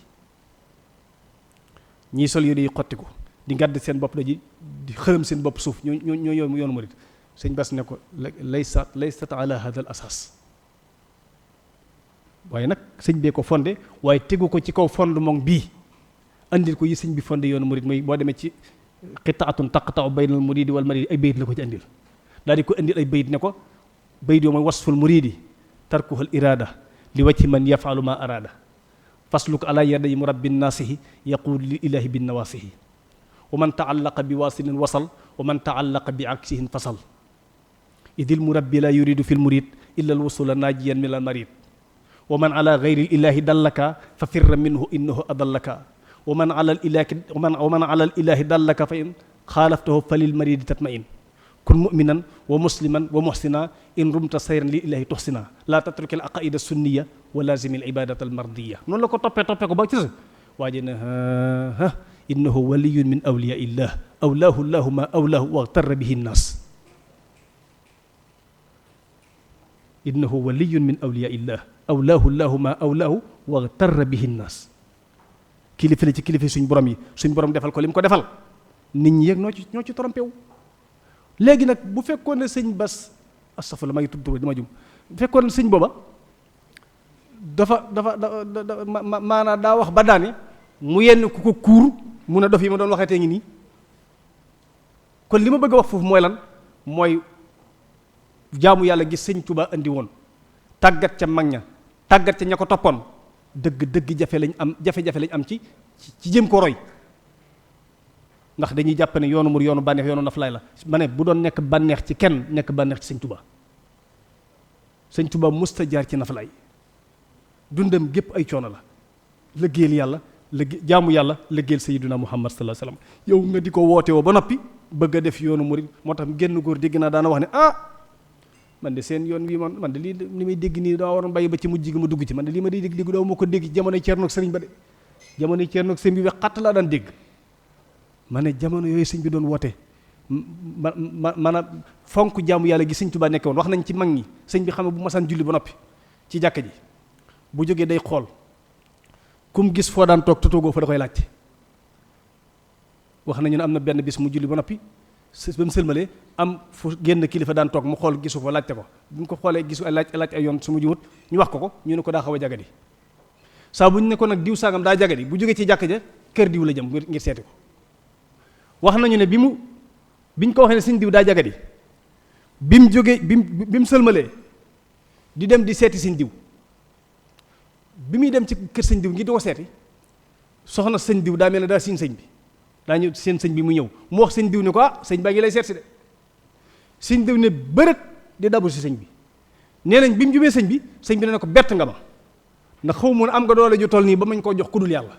ñii sol yu di xottiku di ngàdd seen bopp daji di xërëm seen bopp suuf ñoo yoonu murit sëñ Bass ne ko laysat ala hada al asas waaye nag sëñ bee ko fondé waaye tegu ko ci kaw fondement bii andil ko yi sëñ bi fondé yoonu murit mooy boo demee ci qitaatun taqta'u baynal muridi wal maridi ay bayit la ko ci andil daal di ko andil ay bayit ne ko bayit yoo mooy wasful muridi tarkuhu al irada li wajhi man yafalu ma arada fasluk ala yaday murabbi naasihi yaqul li ilahi bin nawaasihi wa man taallaqa bi waasilin wasal wa man taallaqa bi aksihin fasal idil murabbi la yuridu fi lmurid illa alwusula naajiyan min almarid wa man ala gayri ilahi dallaka fa firra minhu innahu adallaka wa man ala ilahi dallaka fa in xaalaftahu fa lil maridi tatmain kun muminan wa musliman wa muhsina in rumta sayran li ilahi tuhsina la tatruki al aqaida sunniya wa lazimi al ibadata al mardiya noonu la ko toppee ko ba ci sa waaje na innahu waliyun min awliya illah awlaahu llahu ma awlaahu waxtarra bihi nnaas innahu waliyun min awliya illah awlaahu llahu ma awlaahu waxtarra bihi nnaas kilifa la ci kilifa suñ borom yi suñ borom defal ko li mu ko defal nit ñi yëg ñoo ci trompé wu léegi nag bu fekkoon ne sëñ Bass astafurlah maa ngi tudd tur dama jum bu fekkoon ne sëñ booba dafa maanaam daa wax ba daane mu yenn ku ko kuur mun a dof yi ma doon waxeetee ngi nii kon li ma bëgg a wax foofu mooy lan mooy jaamu yàlla gi sëñ Tuubaa andi woon tàggat ca mag ña tàggat ca ña ko toppoon dëgg jafe-jafe lañ am ci jëm ko roy ndax dañuy jàpp ne yoonu mur yoonu bànneex yoonu naflaay la ma ne bu doon nekk bànneex ci kenn nekk bànneex ci sëñ Tuubaa musta jaar ci naflaay dundam gépp ay coono la liggéeyal yàlla jaamu yàlla liggéeyal sayyiduna Muhammad sallallahu alayhi wasallam yow nga di ko woote woo ba noppi bëgg a def yoonu murid moo tax génn góor dégg naa daana wax ne man de seen yoon wi man de lii li may dégg nii daa waroon bàyyi ba ci mujj gi ma dugg ci man de lii ma di dégg daaw moo ko dégg jamonoy Ceernoog sëriñ ba de jamonoy Ceernoog sëriñ bi wex xatt laa daan dégg ma ne jamono yooyu sëñ bi doon woote maanaam fonk jaamu yàlla gi sëñ Tuubaa nekk woon wax nañ ci mag ñi sëñ bi xam ne bu masaan julli ba noppi ci jàkka ji bu jógee day xool kum gis foo daan toog toogoo fa da koy laajte wax nañu ne am na benn bis mu julli ba noppi ba mu sëlmalee am fu génn kilifa daan toog mu xool gisu fa laajte ko bu ñu ko xoolee gisu ay laaj ay yoon su mu jumut ñu wax ko ñu ne ko daa xaw a jagadi saa bu ñu ne ko nag diw sangam daa jagadi bu jógee ci jàkka ja kër diw la jëm ngir seeti ko wax nañu ne biñ ko waxee ne sëñ diw daa jagadi bi mu jógee bi mu sëlmalee di dem di seeti sëñ diw bi muy dem ci kër sëñ diw ngir di ko seeti soxna sëñ diw daa mel ne daa siin sëñ bi daa ñëw seen sëñ bi mu ñëw mu wax sëñ diw ne ko sëñ baa ngi lay seet si de sëñ diw ne bërët di dabu si sëñ bi nee nañ bi mu jubee sëñ bi ne ko bett nga ma ndax xaw ma am nga doole ju toll nii ba mañ koo jox kudul yàlla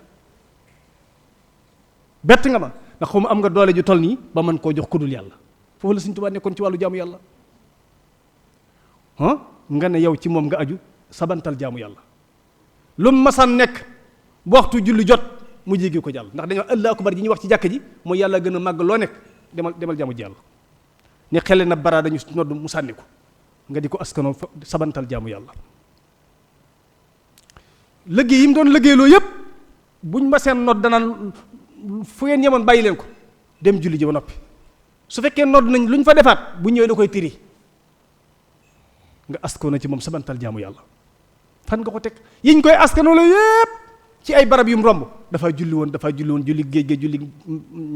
bett nga ma ndax xaw ma am nga doole ju toll nii ba mën koo jox kudul yàlla foofu la sëñ Tuubaa nekkoon ci wàllu jaamu yàlla nga ne yow ci moom nga aju sabantal jaamu yàlla lu mu masaan nekk bu waxtu julli jot mu jéggi ko jàll ndax dañoo Allahu akbar ji ñuy wax ci jàkka ji mooy yàlla gën a màgg loo nekk demal jaamu ji yàlla ne xele na bara dañu nodd mu sànni ko nga di ko askanoo sabantal jaamu yàlla liggéey yi mu doon liggéeyloo yépp buñ ma seen nodd danaan fu ngeen yemoon bàyyi leen ko dem julli ji ba noppi su fekkee nodd nañ lu ñu fa defaat bu ñëwee da koy tiri nga askanoo ci moom sabantal jaamu yàlla fan nga ko teg yiñ koy askanoo la yépp ci ay barab yu mu romb dafa julli woon julli géej julli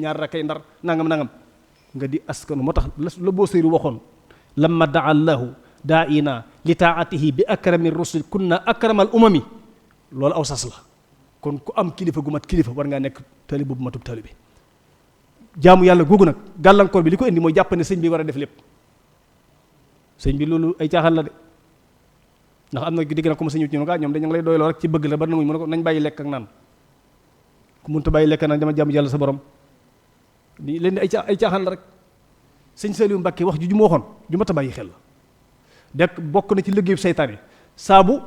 ñaar rakay ndar nangam nga di askanu moo tax la boo sëyru waxoon lamma daa allahu daa ina li taatihi bi akrami rusul kunna akramal umami loolu aw sas la kon ku am kilifa gu mat kilifa war ngaa nekk taalibe bu matub taalibe jaamu yàlla googu nag gàllankoor bi li ko indi mooy jàpp ne sëñ bi war a def lépp. sëñ bi loolu ay caaxaan la de ndax am na digg na ko ma sëñ ci ñoom dañu lay doyloo rek ci bëgg la ba nanguñ mën ko nañ bàyyi lekk ak naan ku mënta bàyyi lekk naan dama jàmm yàlla sa borom di leen ay caaxaan la rek. sëñ Saliou Mbacke wax ju ma waxoon ju mat a bàyyi xel la dekk bokk na ci liggéeyu seytaane saabu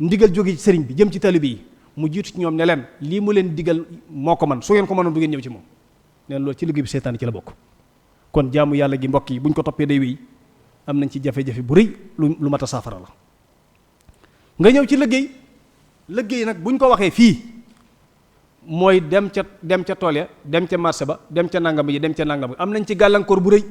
ndigal jóge ci sëriñ bi jëm ci taalibe yi mu jiitu ci ñoom ne leen lii mu leen digal moo ko man su ngeen ko mënoon du ngeen ñëw ci moom neen loolu ci liggéeyu seytaane ci la bokk. kon jaamu yàlla gi mbokk yi buñ ko toppee day wéy am nañ ci jafe-jafe bu rëy lu mat a saafara la. nga ñëw ci liggéey nag buñ ko waxee fii mooy dem ca tool ya dem ca marché ba dem ca nangam yi dem ca nangam am nañ ci gàllankoor bu rëy.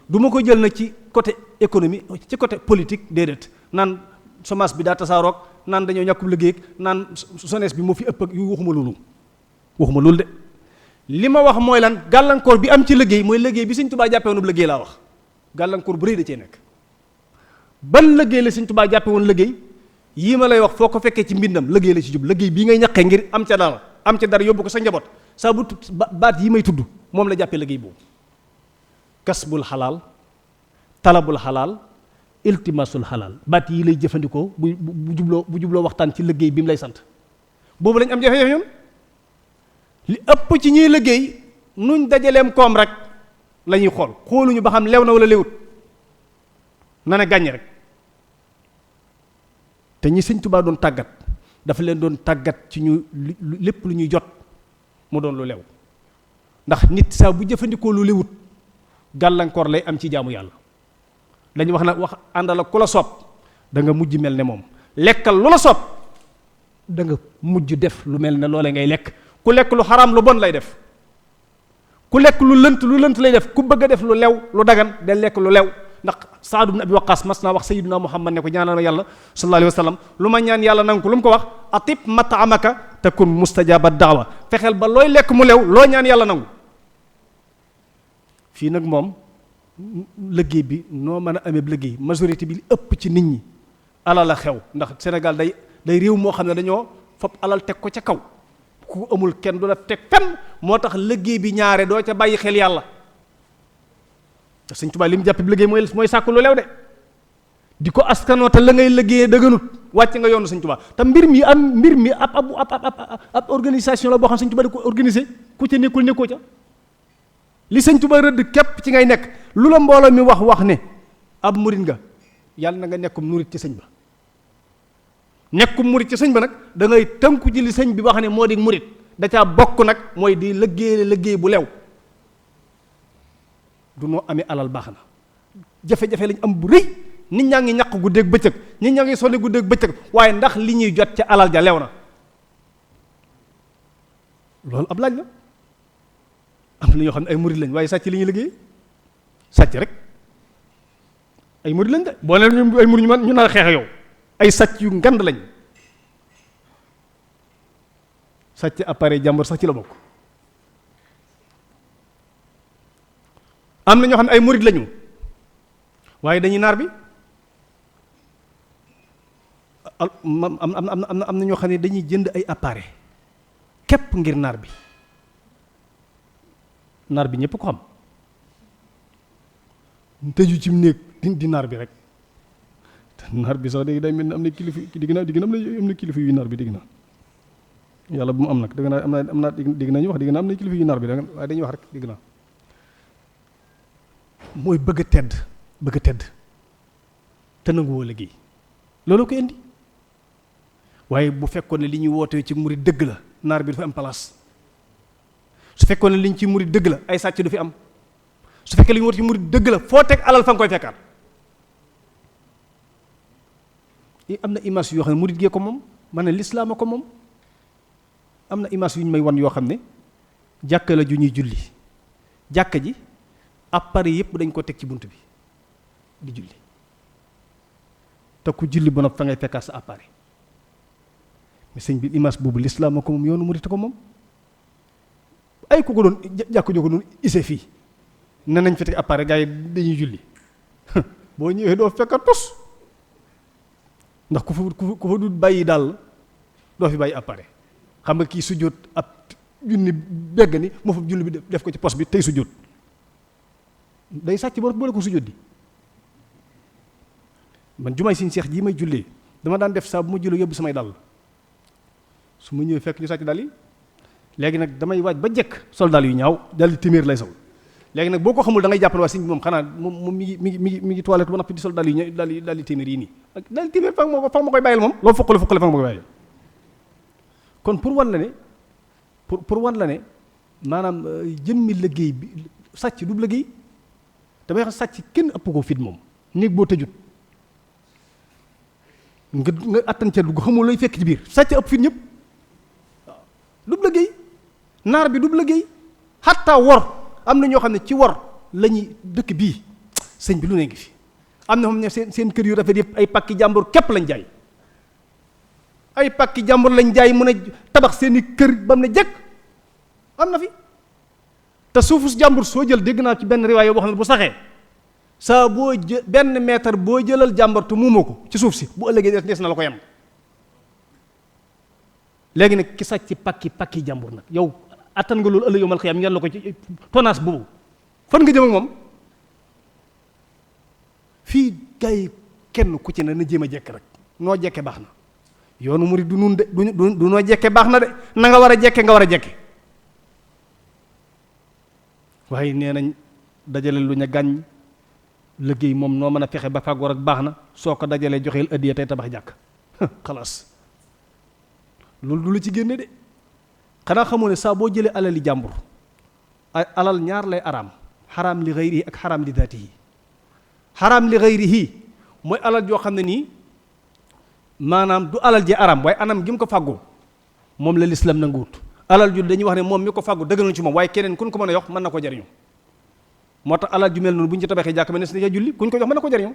du ma ko jël nag ci côté économie ci côté politique déedéet naan semence bi daa tasaaroog naan dañoo ñàkkub liggéey naan jeunesse bi moo fi ëpp ak yu waxuma loolu de li ma wax mooy lan gàllankoor bi am ci liggéey mooy liggéey bi Sëñ Tuubaa jàppe woon liggéey laa wax gàllankoor bu rëy da cee nekk. ban liggéey la Sëñ Tuubaa jàppe woon liggéey yii ma lay wax foo ko fekkee ci mbindam liggéey la ci jub liggéey bii ngay ñaqee ngir am ca dara yóbbu ko sa njaboot saa bu baat yi may tudd moom la jàppee liggéey boobu. kasbul xalaal talabul xalaal iltimasul xalaal baat yi lay jëfandikoo bu jubloo waxtaan ci liggéey bi mu lay sant boobu lañ am jafe-jafe ñoom li ëpp ci ñuy liggéey nuñ dajaleem koom rek la ñuy xooluñu ba xam lew na wala lewut na ne gàññ rek te ñi Sëñ Tuubaa doon tàggat dafa leen doon tàggat ci ñu lépp lu ñuy jot mu doon lu lew ndax nit saa bu jëfandikoo lu lewut gàllankoor lay am ci jaamu yàlla dañu wax nag wax àndal ak ku la soob da nga mujj mel ne moom lekkal lu la soob da nga mujj def lu mel ne loole ngay lekk ku lekk lu xaraam lu bon lay def ku lekk lu lënt lay def ku bëgg a def lu lew lu dagan de lekk lu lew ndax Saad ibn Abi Waqqas mas naa wax sayyiduna Muhammad ne ko ñaanal ma yàlla sallallahu alayhi wa sallam lu ma ñaan yàlla nangu ko lu mu ko wax atib mat'amaka takun mustajaba da'wa fexeel ba looy lekk mu lew loo ñaan yàlla nangu. fii nag moom liggéey bi noo mën a amee liggéey majorité bi li ëpp ci nit ñi alal la xew ndax Sénégal day réew moo xam ne dañoo fab alal teg ko ca kaw ku amul kenn du la teg fenn moo tax liggéey bi ñaare doo ca bàyyi xel yàlla te Sëñ Tuubaa li mu jàpp bi liggéey mooy sàkk lu lew de di ko askanoo te la ngay liggéeyee dëgganut wàcc nga yoonu Sëñ Tuubaa te mbir mi ab organisation la boo xam Sëñ Tuubaa di ko organiser ku ca nekkoo ca li Sëñ Tuubaa rëdd képp ci ngay nekk lu la mbooloo mi wax ne ab murit nga yàlla na nga nekkum murit ci sëñ ba nekkum murit ci sëñ ba nag da ngay tënku ci li sëñ bi wax ne moo di murit da caa bokk nag mooy di liggéey bu lew du noo amee alal baax na jafe-jafe lañ am bu rëy nit ñaa ngi ñaq guddeeg bëccëg nit ñaa ngi sonne guddeeg bëccëg waaye ndax li ñuy jot ca alal ja lew na loolu ab laaj la am na ñoo xam ne ay murid lañ waaye sàcc li ñuy liggéey sàcc rek ay murid lañ de boo ne ay murid ñu nar a xeex yow ay sàcc yu ngand lañ sàcc appareil jàmbur sax ci la bokk am na ñoo xam ne ay murid lañu waaye dañuy naar bi am na ñoo xam ne dañuy jënd ay appareil képp ngir naar bi ñëpp ko xam tëju ci néeg di naar bi rek te naar bi sax léegi day mel ni am na kilifa am na kilifa yu naar bi dégg na yàlla bu mu am nag dégg naa am na dégg nañu wax dégg naa am na kilifa yu naar bi waaye dañuy wax rek dégg naa mooy bëgg a tedd te nanguwoo liggéey loolu ko indi waaye bu fekkoon ne li ñuy wootee ci murid dëgg la naar bi dafa am place su fekkoon ne liñ ci murid dëgg la ay sàcc du fi am su fekkee li ñu woote ci murid dëgg la foo teg alal fa nga koy fekkaat am na image yoo xam ne murid gee ko moom ma ne lislaam a ko moom am na image yu ñu may wan yoo xam ne jàkka la ju ñuy julli jàkka ji appareil yëpp dañ ko teg ci bunt bi di julli te ku julli ba noppi fa ngay fekkaat sa appareil mais sëñ bi image boobu lislaam a ko moom yoonu murid ko moom ay ku ko doon jàkk joo ko doon ise fii ne nañ fi teg appareil gars yi dañuy julli boo ñëwee doo fekk tos ndax ku fa du bàyyi daal doo fi bàyyi appareil xam nga kii sujjóot ab junni begg ni mu fa julli bi def ko ci pos bi tey sujjóot day sàcc ba boole ko sujjóot di man jumaay Sëñ Seex ji may jullee dama daan def saa bu ma jullee yóbbu samay dàll su ma ñëwee fekk ñu sàcc dàll yi léegi nag damay waaj ba jekk sol dàll yu ñaaw dàll yi téeméer lay sol léegi nag boo ko xamul da ngay jàpp ne waa sëñ bi moom xanaa moom mi ngi toilette ba noppi di sol dàll yi dàll yi téeméer yi nii ak dàll yi téeméer fa ma koy bàyyil moom loo foqale fa ma koy bàyyil kon pour wan la ne pour wan la ne maanaam jëmmi liggéey bi sàcc du liggéey damay wax sàcc kenn ëpp ko fit moom néeg boo tëjut nga attan ca dugg xamul lay fekk ci biir sàcc ëpp fit ñëpp du liggéey naar bi du liggéey xattaa wor am na ñoo xam ne ci wor lañuy dëkk bii sëñ bi lu ne ngi fi am na xam ne seen kër yu rafet yëpp ay pàkki jàmbur képp lañ jaay ay pàkki jàmbur lañ jaay mën a tabax seeni kër ba mu ne jëkk am na fi te suufu jàmbur soo jël dégg naa ci benn riwaay yoo wax ne bu saxee saa boo benn mètre boo jëlal jàmbur te muumoo ko ci suuf si bu ëllëgee des na la ko yem léegi nag ki sàcc ci pàkki jàmbur nag yow attan nga loolu ëllëg yow mal xiyam ngeen la ko ci tonnage boobu fan nga jëm ak moom fii gars yi kenn ku ci ne na jéem a jekk rek noo jekke baax na yoonu murid du nun de du noo jekke baax na de na nga war a jekke nga war a jekke waaye nee nañ dajale lu ñu gàññ liggéey moom noo mën a fexe ba fàggoor ak baax na soo ko dajalee joxeel addiya tey tabax jàkk xalaas loolu du la ci génne de xanaa xamoo ne saa boo jëlee alali jàmbur alal ñaar lay araam xaraam li xayrihi ak xaraam li daatihi xaraam li xayrihi mooy alal joo xam ne nii maanaam du alal ji araam waaye anam gi mu ko fàggoo moom la lislaam nanguwut alal ju dañuy wax ne moom mi ko fàggu dëgg na ci moom waaye keneen kun ko mën a yox mën na ko jariñu moo tax alal ju mel noonu bu ñu ci tabaxee jàkk mel ne si julli kuñ ko jox mën na ko jariñu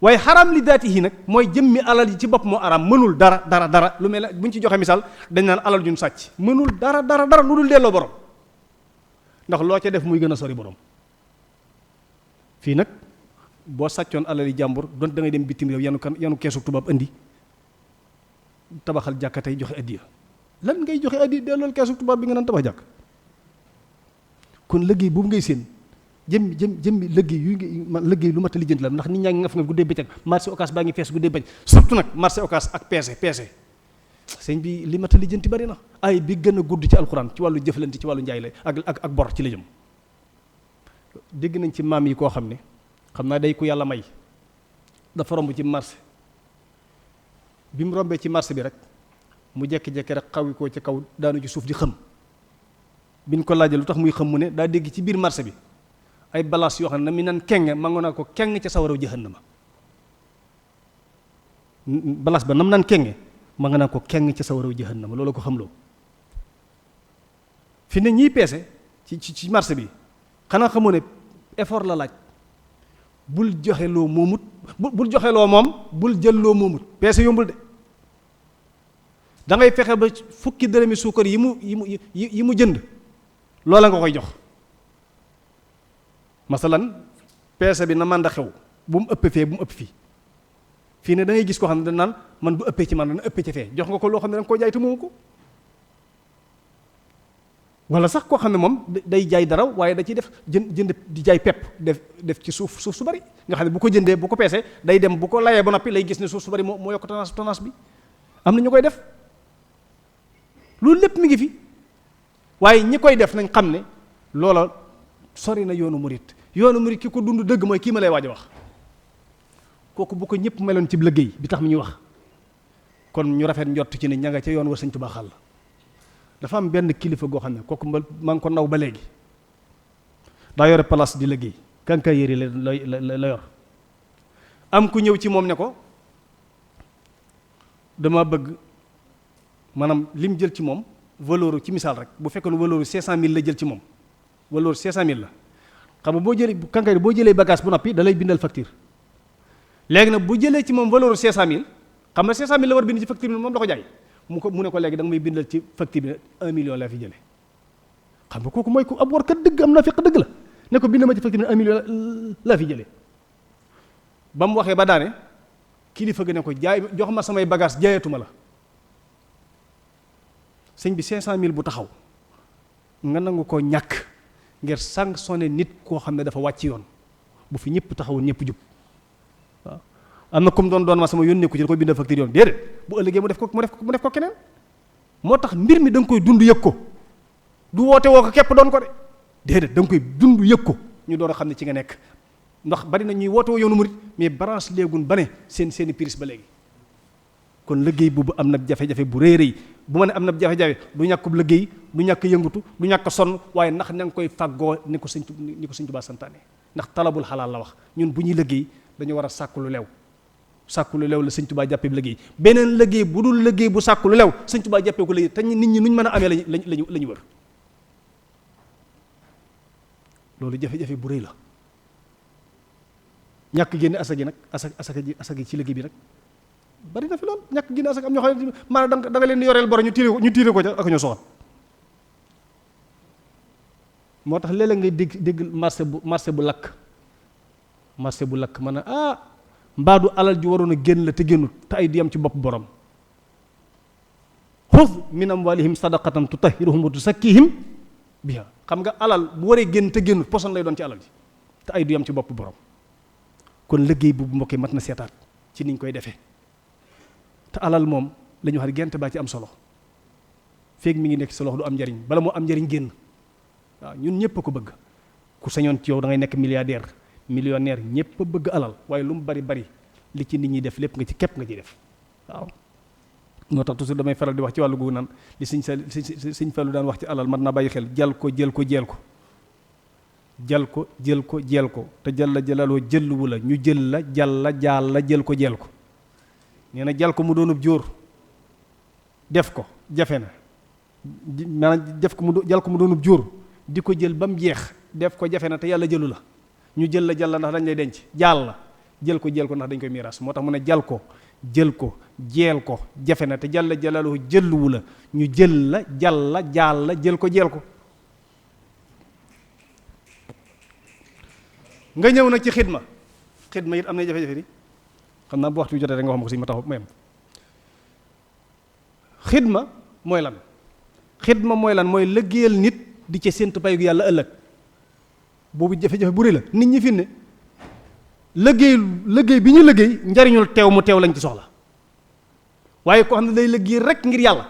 waaye xaraam li daatihi nag mooy jëmmi alal yi ci bopp moo araam mënul dara lu mel ne bu ñu ci joxe misaal dañ naan alal juñ sàcc mënul dara lu dul delloo borom ndax loo ca def muy gën a sori borom fii nag boo sàccoon alal yi jàmbur doon da ngay dem bitim réew yanu keesu tubaab indi tabaxal jàkka tey joxe addiya lan ngay joxe addiya delloo keesu tubaab bi nga naan tabax jàkk kon liggéey boobu ngay seen jëmmi liggéey lu mat a lijjanti la ndax nit ñaa ngi ngaf nga guddee bëccëg marché Ocass baa ngi fees guddee bëccëg surtout nag marché Ocass ak PC sëñ bi li mat a lijjanti bari na ay bi gën a gudd ci alxuraan ci wàllu jëflante ci wàllu njaay la ak bor ci la jëm dégg nañ ci maam yi koo xam ne xam naa day ku yàlla may dafa romb ci marché bi mu rombee ci marché bi rek mu jekki-jekki rek xawi ko ci kaw daanu ci suuf di xëm biñ ko laajee lu tax muy xëm mu ne daa dégg ci biir marché bi ay balaas yoo xam ne mi nan keng ma nga naa ko keng ca sawaraw jahannama balaas ba nam naan kenge ma nga naa ko keng ca sawaraw jahannama loolu ko xamloo fi ne ñiy peese ci marché bi xanaa xamoo ne effort la laaj bul joxe loo moomut bul joxe loo moom bul jël loo moomut peese yombul de da ngay fexe ba fukki dërëmi suukar yi mu jënd loola nga koy jox masalan peese bi na man da xew bu mu ëpp fee bu mu ëpp fii fii ne da ngay gis koo xam ne dañ naan man bu ëppee ci man dana ëppee ci fee jox nga ko loo xam ne da nga koo jaay te moomu ko wala sax koo xam ne moom day jaay dara waaye da ciy def jënd di jaay pepp def ci suuf su bari nga xam ne bu ko jëndee bu ko peesee day dem bu ko layee ba noppi lay gis ne suuf su bari moo yokk tonnage bi am na ñu koy def loolu lépp mi ngi fi waaye ñi koy def nañ xam ne loola sori na yoonu murit ki ko dund dëgg mooy kii ma lay waaj a wax kooku bu ko ñëpp meloon ci liggéey bi tax mi ñuy wax kon ñu rafet njott ci ne ña nga ca yoon war Sëñ Tuubaa xàll dafa am benn kilifa goo xam ne kooku maa ngi ko naw ba léegi daa yore place di liggéey kanka yëri la yor am ku ñëw ci moom ne ko dama bëgg maanaam lim jël ci moom valeur ci misaal rek bu fekkoon valeur 500000 la jël ci moom valeur 500000 la xam nga boo jëlee bagage bu noppi da lay bindal facture léegi nag bu jëlee ci moom valeur 500000 xam nga 500000 la war bind ci facture bi moom da ko jaay mu ne ko léegi da nga may bindal ci facture bi 1 million laa fi jëlee xam nga kooku mooy ku ab warkat dëgg am na fiq dëgg la ne ko bind ma ci facture bi 1 million laa fi jëlee ba mu waxee ba daane kilifa gi ne ko jaay jox ma samay bagage jaayatuma la sëñ bi 500000 bu taxaw nga nangu koo ñàkk ngir sanctionné nit koo xam ne dafa wàcc yoon bu fi ñëpp taxawoon ñëpp jub waaw. am na comme doon ma sama yónnee ko ci da koy bind facture yoon déedéet bu ëllëgee mu def ko keneen. moo tax mbir mi da nga koy dund yëg ko du woote woo ko képp doon ko de déedéet da nga koy dund yëg ko ñu door a xam ne ci nga nekk ndax bari na ñuy woote woo yoonu murit mais branche léegun ba ne seeni prise ba léegi. kon liggéey boobu am na jafe-jafe bu rëy rëy bu ma ne am na jafe-jafe du ñàkkub liggéey du ñàkk yëngutu du ñàkk sonn waaye ndax na nga koy fàggoo ni ko sëñ Tuubaa santaane ndax talabul xalaal la wax ñun bu ñuy liggéey dañu war a sàkku lu lew la sëñ Tuubaa jàppee liggéey beneen liggéey bu dul liggéey bu sàkku lu lew sëñ Tuubaa jàppee ko liggéey te nit ñi nuñ mën a amee lañu wër loolu jafe-jafe bu rëy la ñàkk génne asaka nag asaka ci liggéey bi nag bari na fi lool ñàkk génne asaka am ñoo xam ne maanaam da nga leen di yoreel bor ñu tiire ko ca ak ñoo soxal moo tax léeg-léeg ngay dégg marché bu lakk man mbaadu alal ji waroon a génn la te génnut te ay di am ci bopp borom xuz min amwalihim sadaqatan tutahhiruhum wa tusakkihim biha xam nga alal bu waree génn te génnut poson lay doon ci alal ji te ay du yam ci bopp borom kon liggéey bu mbokk yi mat na seetaat ci niñ koy defee te alal moom la ñu wax gente baa ci am solo feeg mi ngi nekk sa loxo du am njariñ bala moo am njariñ génn waaw ñun ñëpp a ko bëgg ku sañoon ci yow da ngay nekk milliardaire millionnaire ñëpp a bëgg alal waaye lu mu bari li ci nit ñi def lépp nga ci képp nga ci def waaw. moo tax toujours damay faral di wax ci wàllu googu naan li sëñ Fallu daan wax ci alal man naa bàyyi xel jal ko jël ko te jalla jalaaloo jëlluwu la ñu jël la jaal la jël ko nee na jal ko mu doonub jóor def ko jafe na maanaam jal ko mu doonub jóor di ko jël ba mu jeex def ko jafe na te yàlla jëlu la ñu jël la ndax dañ lay denc jaal la jël ko ndax dañ koy miiras moo tax mu ne jal ko jël ko jeel ko jafe na te jalla jalaaluhu jëlluwu la ñu jël la jaal la jël ko nga ñëw nag ci xidma it am na jafe-jafe ni xam naa bu waxtu bi jotee rek nga wax ma ko si ma taxaw mayam xidma mooy lan mooy liggéeyal nit di ci séntu payu yàlla ëllëg boobu jafe-jafe bu rëy la nit ñi fi ne liggéey bi ñu liggéey njariñul teew mu teew lañ ci soxla waaye koo xam ne day liggéey rek ngir yàlla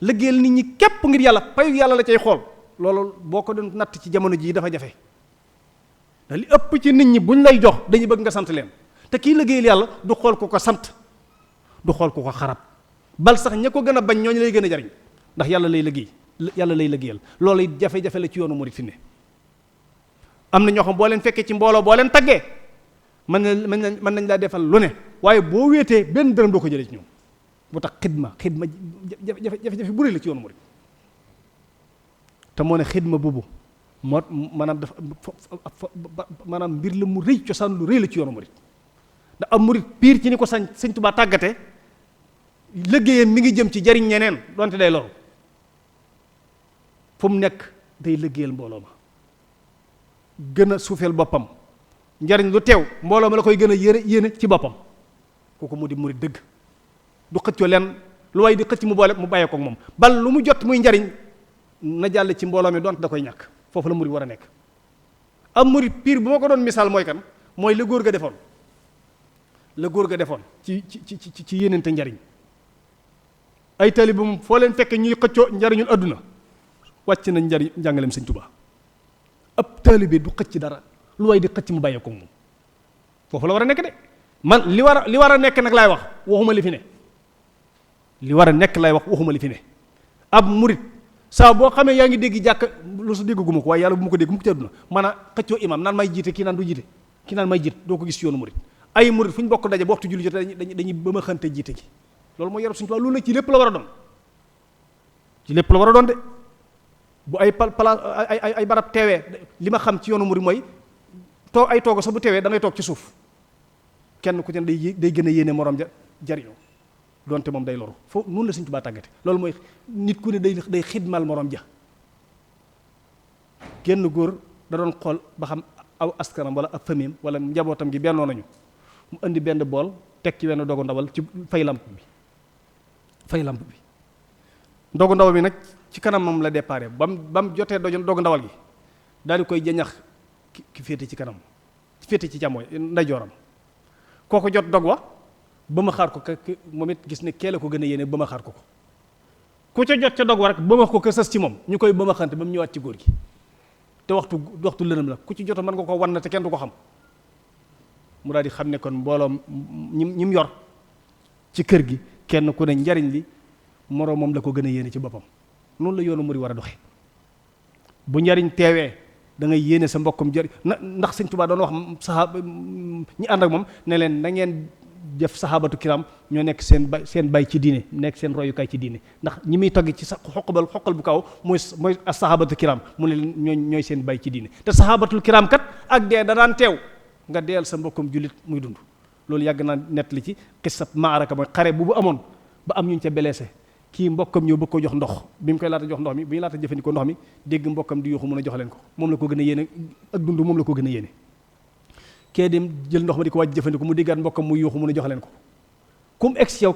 liggéeyal nit ñi képp ngir yàlla payu yàlla la cay xool loolu boo ko doon natt ci jamono jii dafa jafe ndax li ëpp ci nit ñi buñ lay jox dañuy bëgg nga sant leen te kii liggéeyal yàlla du xool ku ko sant du xool ku ko xarab bal sax ña ko gën a bañ ñooñu lay gën a jariñ ndax yàlla lay liggéeyal loolu it jafe-jafe la ci yoonu murid fi ne am na ñoo xam boo leen fekkee ci mbooloo boo leen taggee mën nañ laa defal lu ne waaye boo wéetee benn dërëm doo ko jëlee ci ñoom bu tax xidma jafe-jafe bu rëy la ci yoonu murid te moo ne xidma boobu maanaam dafa maanaam mbir la mu rëy cosaan lu rëy la ci yoonu murid ndax am murid piir ci ni ko sëñ Tuubaa tàggate liggéeyam mi ngi jëm ci jariñ ñeneen donte day loru fu mu nekk day liggéeyal mbooloo ma gën a suufeel boppam njariñ lu teew mbooloo ma la koy gën a yéene ci boppam kooku mu di murid dëgg du xëccoo leen lu way di xëcc mu boole mu bàyyee ko moom bal lu mu jot muy njariñ na jàll ci mbooloo mi donte da koy ñàkk foofu la murid war a nekk am murid piir bu ma ko doon misaal mooy kan mooy la góor ga defoon ci yéenente njariñ ay talibum foo leen fekk ñuy xëccoo njariñul adduna wàcc nañ njàngaleem sëñ Tuubaa ab taalibe du xëcc dara lu way di xëcc mu bàyyee ko moom foofu la war a nekk de man li war a nekk nag laay wax waxuma li fi ne li war a nekk laay wax waxuma li fi ne ab murit saa boo xamee yaa ngi dégg jàkk lu su dégguma ko waaye yàlla bu ma ko dégg mu ko ci àdduna man a xëccoo imam naan may jiite kii naan du jiite kii naan may jiite doo ko gis ci yoonu murit ay murit fu ñu bokk daje ba waxtu julli jotee dañuy ba ma xante jiite gi loolu mooy yarab suñu tubaab loolu nag ci lépp la war a doon de bu ay ay barab teewee li ma xam ci yoonu murit mooy ay toogo sax bu teewee da ngay toog ci suuf kenn ku ci ne day gën a yéene morom jariñoo donte moom day loru foofu noonu la Sëñ Tuubaa tàggate loolu mooy nit ku ne day xidmal morom ja genn góor da doon xool ba xam aw askanam wala ak famille wala njabootam gi bennoo nañu mu indi benn bool teg ci wenn dogu ndawal ci fay lamp bi ndogu ndawal bi nag ci kanam moom la déparé ba mu jotee dogu ndawal gi daal di koy jañax ki féete ci kanam féete ci càmmooñ ndeyjooram kooku jot dog wa ba ma xaar ko moom it gis ne kee la ko gën a yéene ba ma xaar ko ku ca jot ca dog wa rek ba ma ko sës ci moom ñu koy ba ma xante ba mu ñëwaat ci góor gi te waxtu lënam la ku ci jota mën nga ko wan na te kenn du ko xam mu daal di xam ne kon mbooloom ñi mu yor ci kër gi kenn ku ne njariñ li moroomam la ko gën a yéene ci boppam noonu la yoonu muri war a doxe bu njariñ teewee da ngay yéene sa mbokkum njariñ ndax Sëñ Tuubaa doon wax saxaaba ñi ànd ak moom ne leen na ngeen def saxaabatu kiram ñoo nekk seen bay ci diine nekk seen royukaay ci diine ndax ñi muy togg ci sa xoqal bu kaw mooy as saxaabatu kiram mu ne leen ñooy seen bay ci diine te saxaabatul kiram kat ak dee da daan teew nga deel sa mbokkum jullit muy dund loolu yàgg naa nettali ci xisab maaraka mooy xare bu amoon ba am ñu ca blessé kii mbokkam ñëw bëgg ko jox ndox bi mu koy laata jox ndox mi bi ñu laata jëfandikoo ndox mi dégg mbokkam di yuuxu mën a jox leen ko moom la ko gën a yéene ak dund moom la ko gën a yéene kee dem jël ndox ma di ko wàcc jëfandikoo mu déggaat mbokkam muy yuuxu mën a jox leen ko kum egg si yow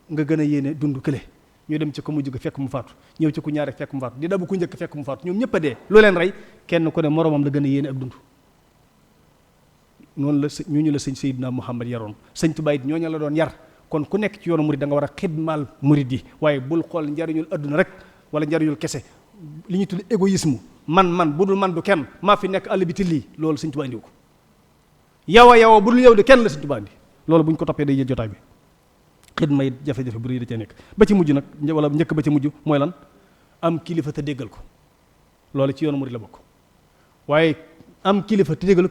nga gën a yéene dund kële ñu dem ci ko mujj fekk mu faatu ñëw ci ku ñaare fekk mu faatu di dabu ku njëkk fekk mu faatu ñoom ñëpp a dee lu leen rey kenn ku ne moromam la gën a yéene ak dund noonu la ñu la sëñ Seydina Muhammad yaroon sëñ Tuubaa it ñooñu la doon yar kon ku nekk ci yoonu murid da nga war a xidmaal murid yi waaye bul xool njariñul adduna rek wala njariñul kese li ñuy tudd égoïsme man bu dul man du kenn maa fi nekk àll bi ti lii loolu Sëñ Tuubaa indiwu ko yow bu dul yow de kenn la Sëñ Tuubaa indi loolu bu ñu ko toppee day jël jotaay bi xidma it jafe-jafe bu rëy da cee nekk ba ci mujj nag wala njëkk ba ci mujj mooy lan am kilifa te déggal ko loolu ci yoonu murid la bokk waaye am kilifa te déggal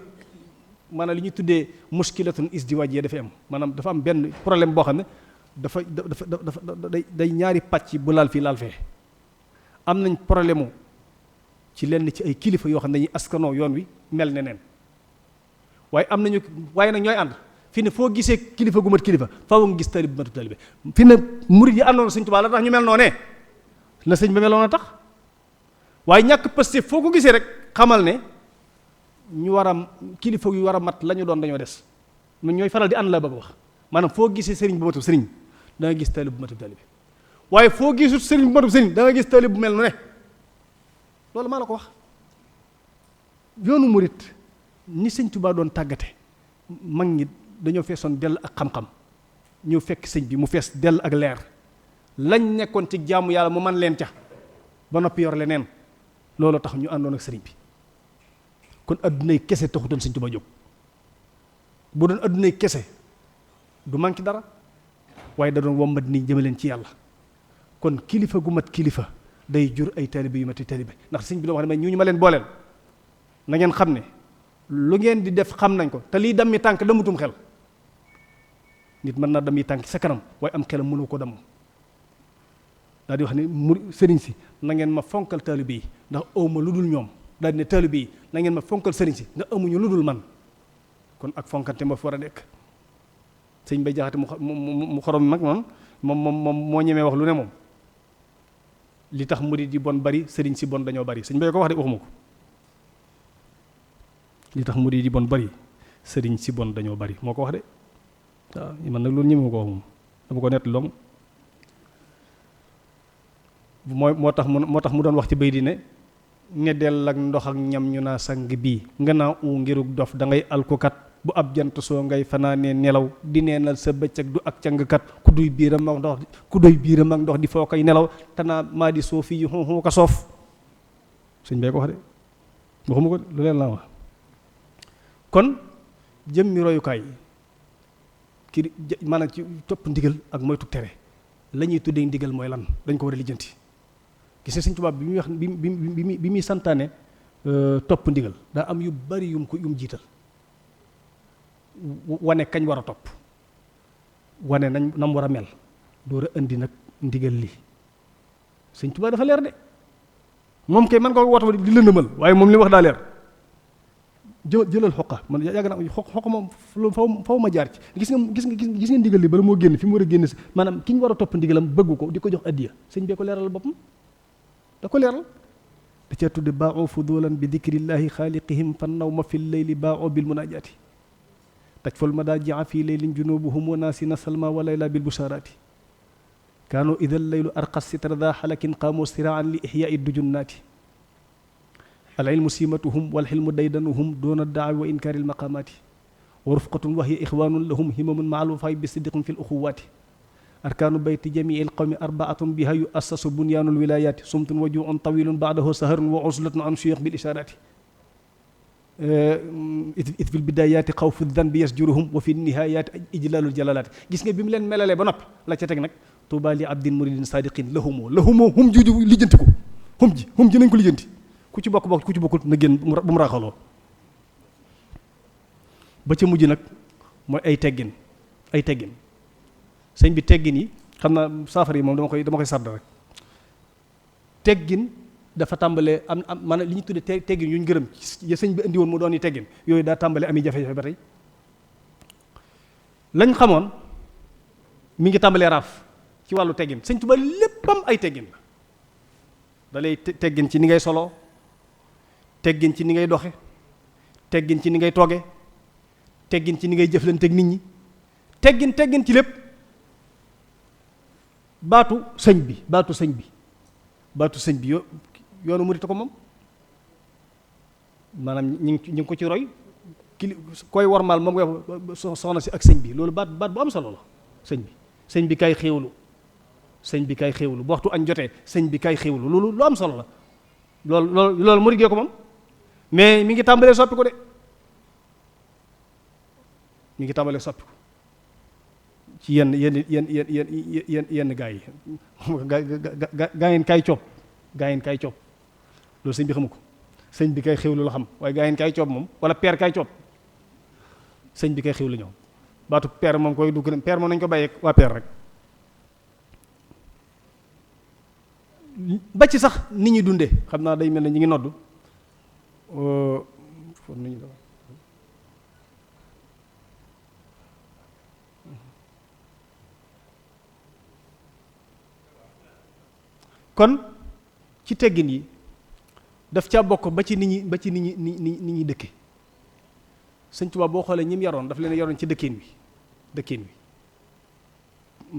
maanaam li ñuy tuddee muskilatun isdiwaaj yee dafay am maanaam dafa am benn problème boo xam ne dafa day ñaari pàcc bu laal fii laal fee am nañ problème ci lenn ci ay kilifa yoo xam ne dañuy askanoo yoon wi mel ne neen waaye nag ñooy ànd fi ne foo gisee kilifa gu mat kilifa faaw nga gis talib bu matu talibe fi ne murid yi àndoon Sëñ Tuubaa la tax ñu mel noonee la sëñ ba meloon a tax waaye ñàkk pëste foo ko gisee rek xamal ne ñu war a kilifa yu war a mat la ñu doon dañoo des ñooy faral di ànd la bëgg wax maanaam foo gisee sëriñ bu matub sëriñ da nga gis talib bu matub talib waaye foo gisut sëriñ bu matub sëriñ da nga gis talib bu mel nu ne loolu maa la ko wax yoonu murit ni Sëñ Tuubaa doon tàggate mag ñi dañoo feesoon dell ak xam-xam ñëw fekk sëñ bi mu fees dell ak leer lañ nekkoon ci jaamu yàlla mu man leen ca ba noppi yor leneen loolu tax ñu àndoon ak sëriñ bi kon addunay kese taxutoon Sëñ Tuubaa jóg bu doon addunay kese du manqué dara waaye da doon wommat ni jëmaleen ci yàlla kon kilifa gu mat kilifa day jur ay taalibe yu mati taalibe ndax sëñ bi doo wax ne ñu ma leen booleel na ngeen xam ne lu ngeen di def xam nañ ko te lii dammi tànk damutum xel nit mën naa dammi tànk sa kanam waaye am xelam mënu ko damm daal di wax ne sëriñ si na ngeen ma fonkal taalibe yi ndax awma lu dul ñoom daal di ne taalibe yi na ngeen ma fonkal sëriñ si nga amuñu lu dul man kon ak fonkante ma fi war a nekk sëñ bay jaxate mu xorom mag noonu moom moo ñemee wax lu ne moom li tax murid yi bon bari sëriñ si bon dañoo bari sëñ bay ko wax de waxuma ko li tax murid yi bon bari sëriñ si bon dañoo bari moo ko wax de waaw man nag loolu ñemee ko wax moom dama ko nett long moo tax mu doon wax ci bay di ne dell ak ndox ak ñam ñu naa sang bii nga naa ngirug dof da ngay alkukat bu ab jant soo ngay fanaanee nelaw di neenal sa bëccëg du ak cangkat ku duy biiram ak ndox di foo koy nelaw tanaa maa di soo fii xu ka soof suñ bee ko wax de waxuma ko lu leen laa wax kon jëmmi royukaay ki maanaam ci topp ndigal ak moytu tere la ñuy tuddee ndigal mooy lan dañ ko war a lijjanti gis nga Sëñ Tuubaa bi muy wax bi muy santaane topp ndigal daa am yu bari yum jiital wane kañ war a topp wane nañ nam war a mel door a indi nag ndigal li Sëñ Tuubaa dafa leer de moom kay man ko woote di lëndëmal waaye moom li wax daa leer jëlal xoqa man yàgg naa xoqa moom loolu faw ma jaar ci gis nga ndigal li bala moo génn fi mu war a génn maanaam ki ñu war a topp ndigalam bëgg ko di ko jox addiya sëñ bee ko leeral boppam da ko leeral da cee tudde baa'u fudulan bi dikrillaahi xaaliqihim fan nawma fi leyli baa'u bil munaajaati taj fol ma daa jaa fii leylin junubuhum wa naasina salma wa layla bil bushaaraati kaanu idal laylu arqa sitra daa xalakin qaamu siraan li ixyaai dujunnaati al ilmu siimatuhum wal xilmu daydanuhum doona daawi wa inkaari lmaqaamaati wa rufqatun wa hiya ixwaanun lahum himamun maa alwafaai bi siddiqin fi l uxuwaati arkaanu bayti jamii l qawmi arbaatun biha yu assasu bunyaanu lwilayaati sumtun wa juun tawilun baadahu saharun wa uslatun an suyuux bil ishaaraati it fi lbidayaati xawfu danbi yasjuruhum wa fi nihayaati ijlaalul jalalaati gis nga bi mu leen melalee ba noppi la ca teg nag tuuba li abdin muridin sadiqin lahumoo hum juuju lijjanti ko hum ji nañ ko lijjanti ku ci bokk ku ci bokkul na génn bu mu raaxaloo ba ca mujj nag mooy ay teggin sëñ bi teggin yi xam naa saafara yi moom dama koy sàdd rek teggin dafa tàmbalee am maanaam li ñu tuddee teggin yu ñu gërëm ya sëñ bi indi woon mu doon yi teggin yooyu daa tàmbalee ami jafe-jafe ba tey lañ xamoon mi ngi tàmbalee raaf ci wàllu teggin sëñ Tuubaa léppam ay teggin la da lay teggin ci ni ngay solo teggin ci ni ngay doxe teggin ci ni ngay tooge teggin ci ni ngay jëflanteeg nit ñi teggin ci lépp baatu sëñ bi yoonu murit ko moom maanaam ñu ngi ko ci roy koy wormaal moom nga soxna si ak sëñ bi loolu baat bu am solo la sëñ bi kay xéewlu bu waxtu añ jotee sëñ bi kay xéewlu loolu lu am solo la loolu murit gee ko moom mais mi ngi tàmbalee soppi ko de ci yenn gaa yi gaa yeen kaay coob loolu sëñ bi xamu ko sëñ bi kay xewlu la xam waaye gaa yeen kaay coob moom wala peer kaay coob sëñ bi kay xewlu ñoom baatu peer moom koy dugg peer moom nañ ko bàyyee waa peer rek ba ci sax nit ñi dundee xam naa day mel ne ñi ngi noddu kon ci teggin yi daf caa bokk ba ci nit ñi dëkke sëñ Tuubaa boo xoolee ñi mu yaroon daf leen yaroon ci dëkkin wi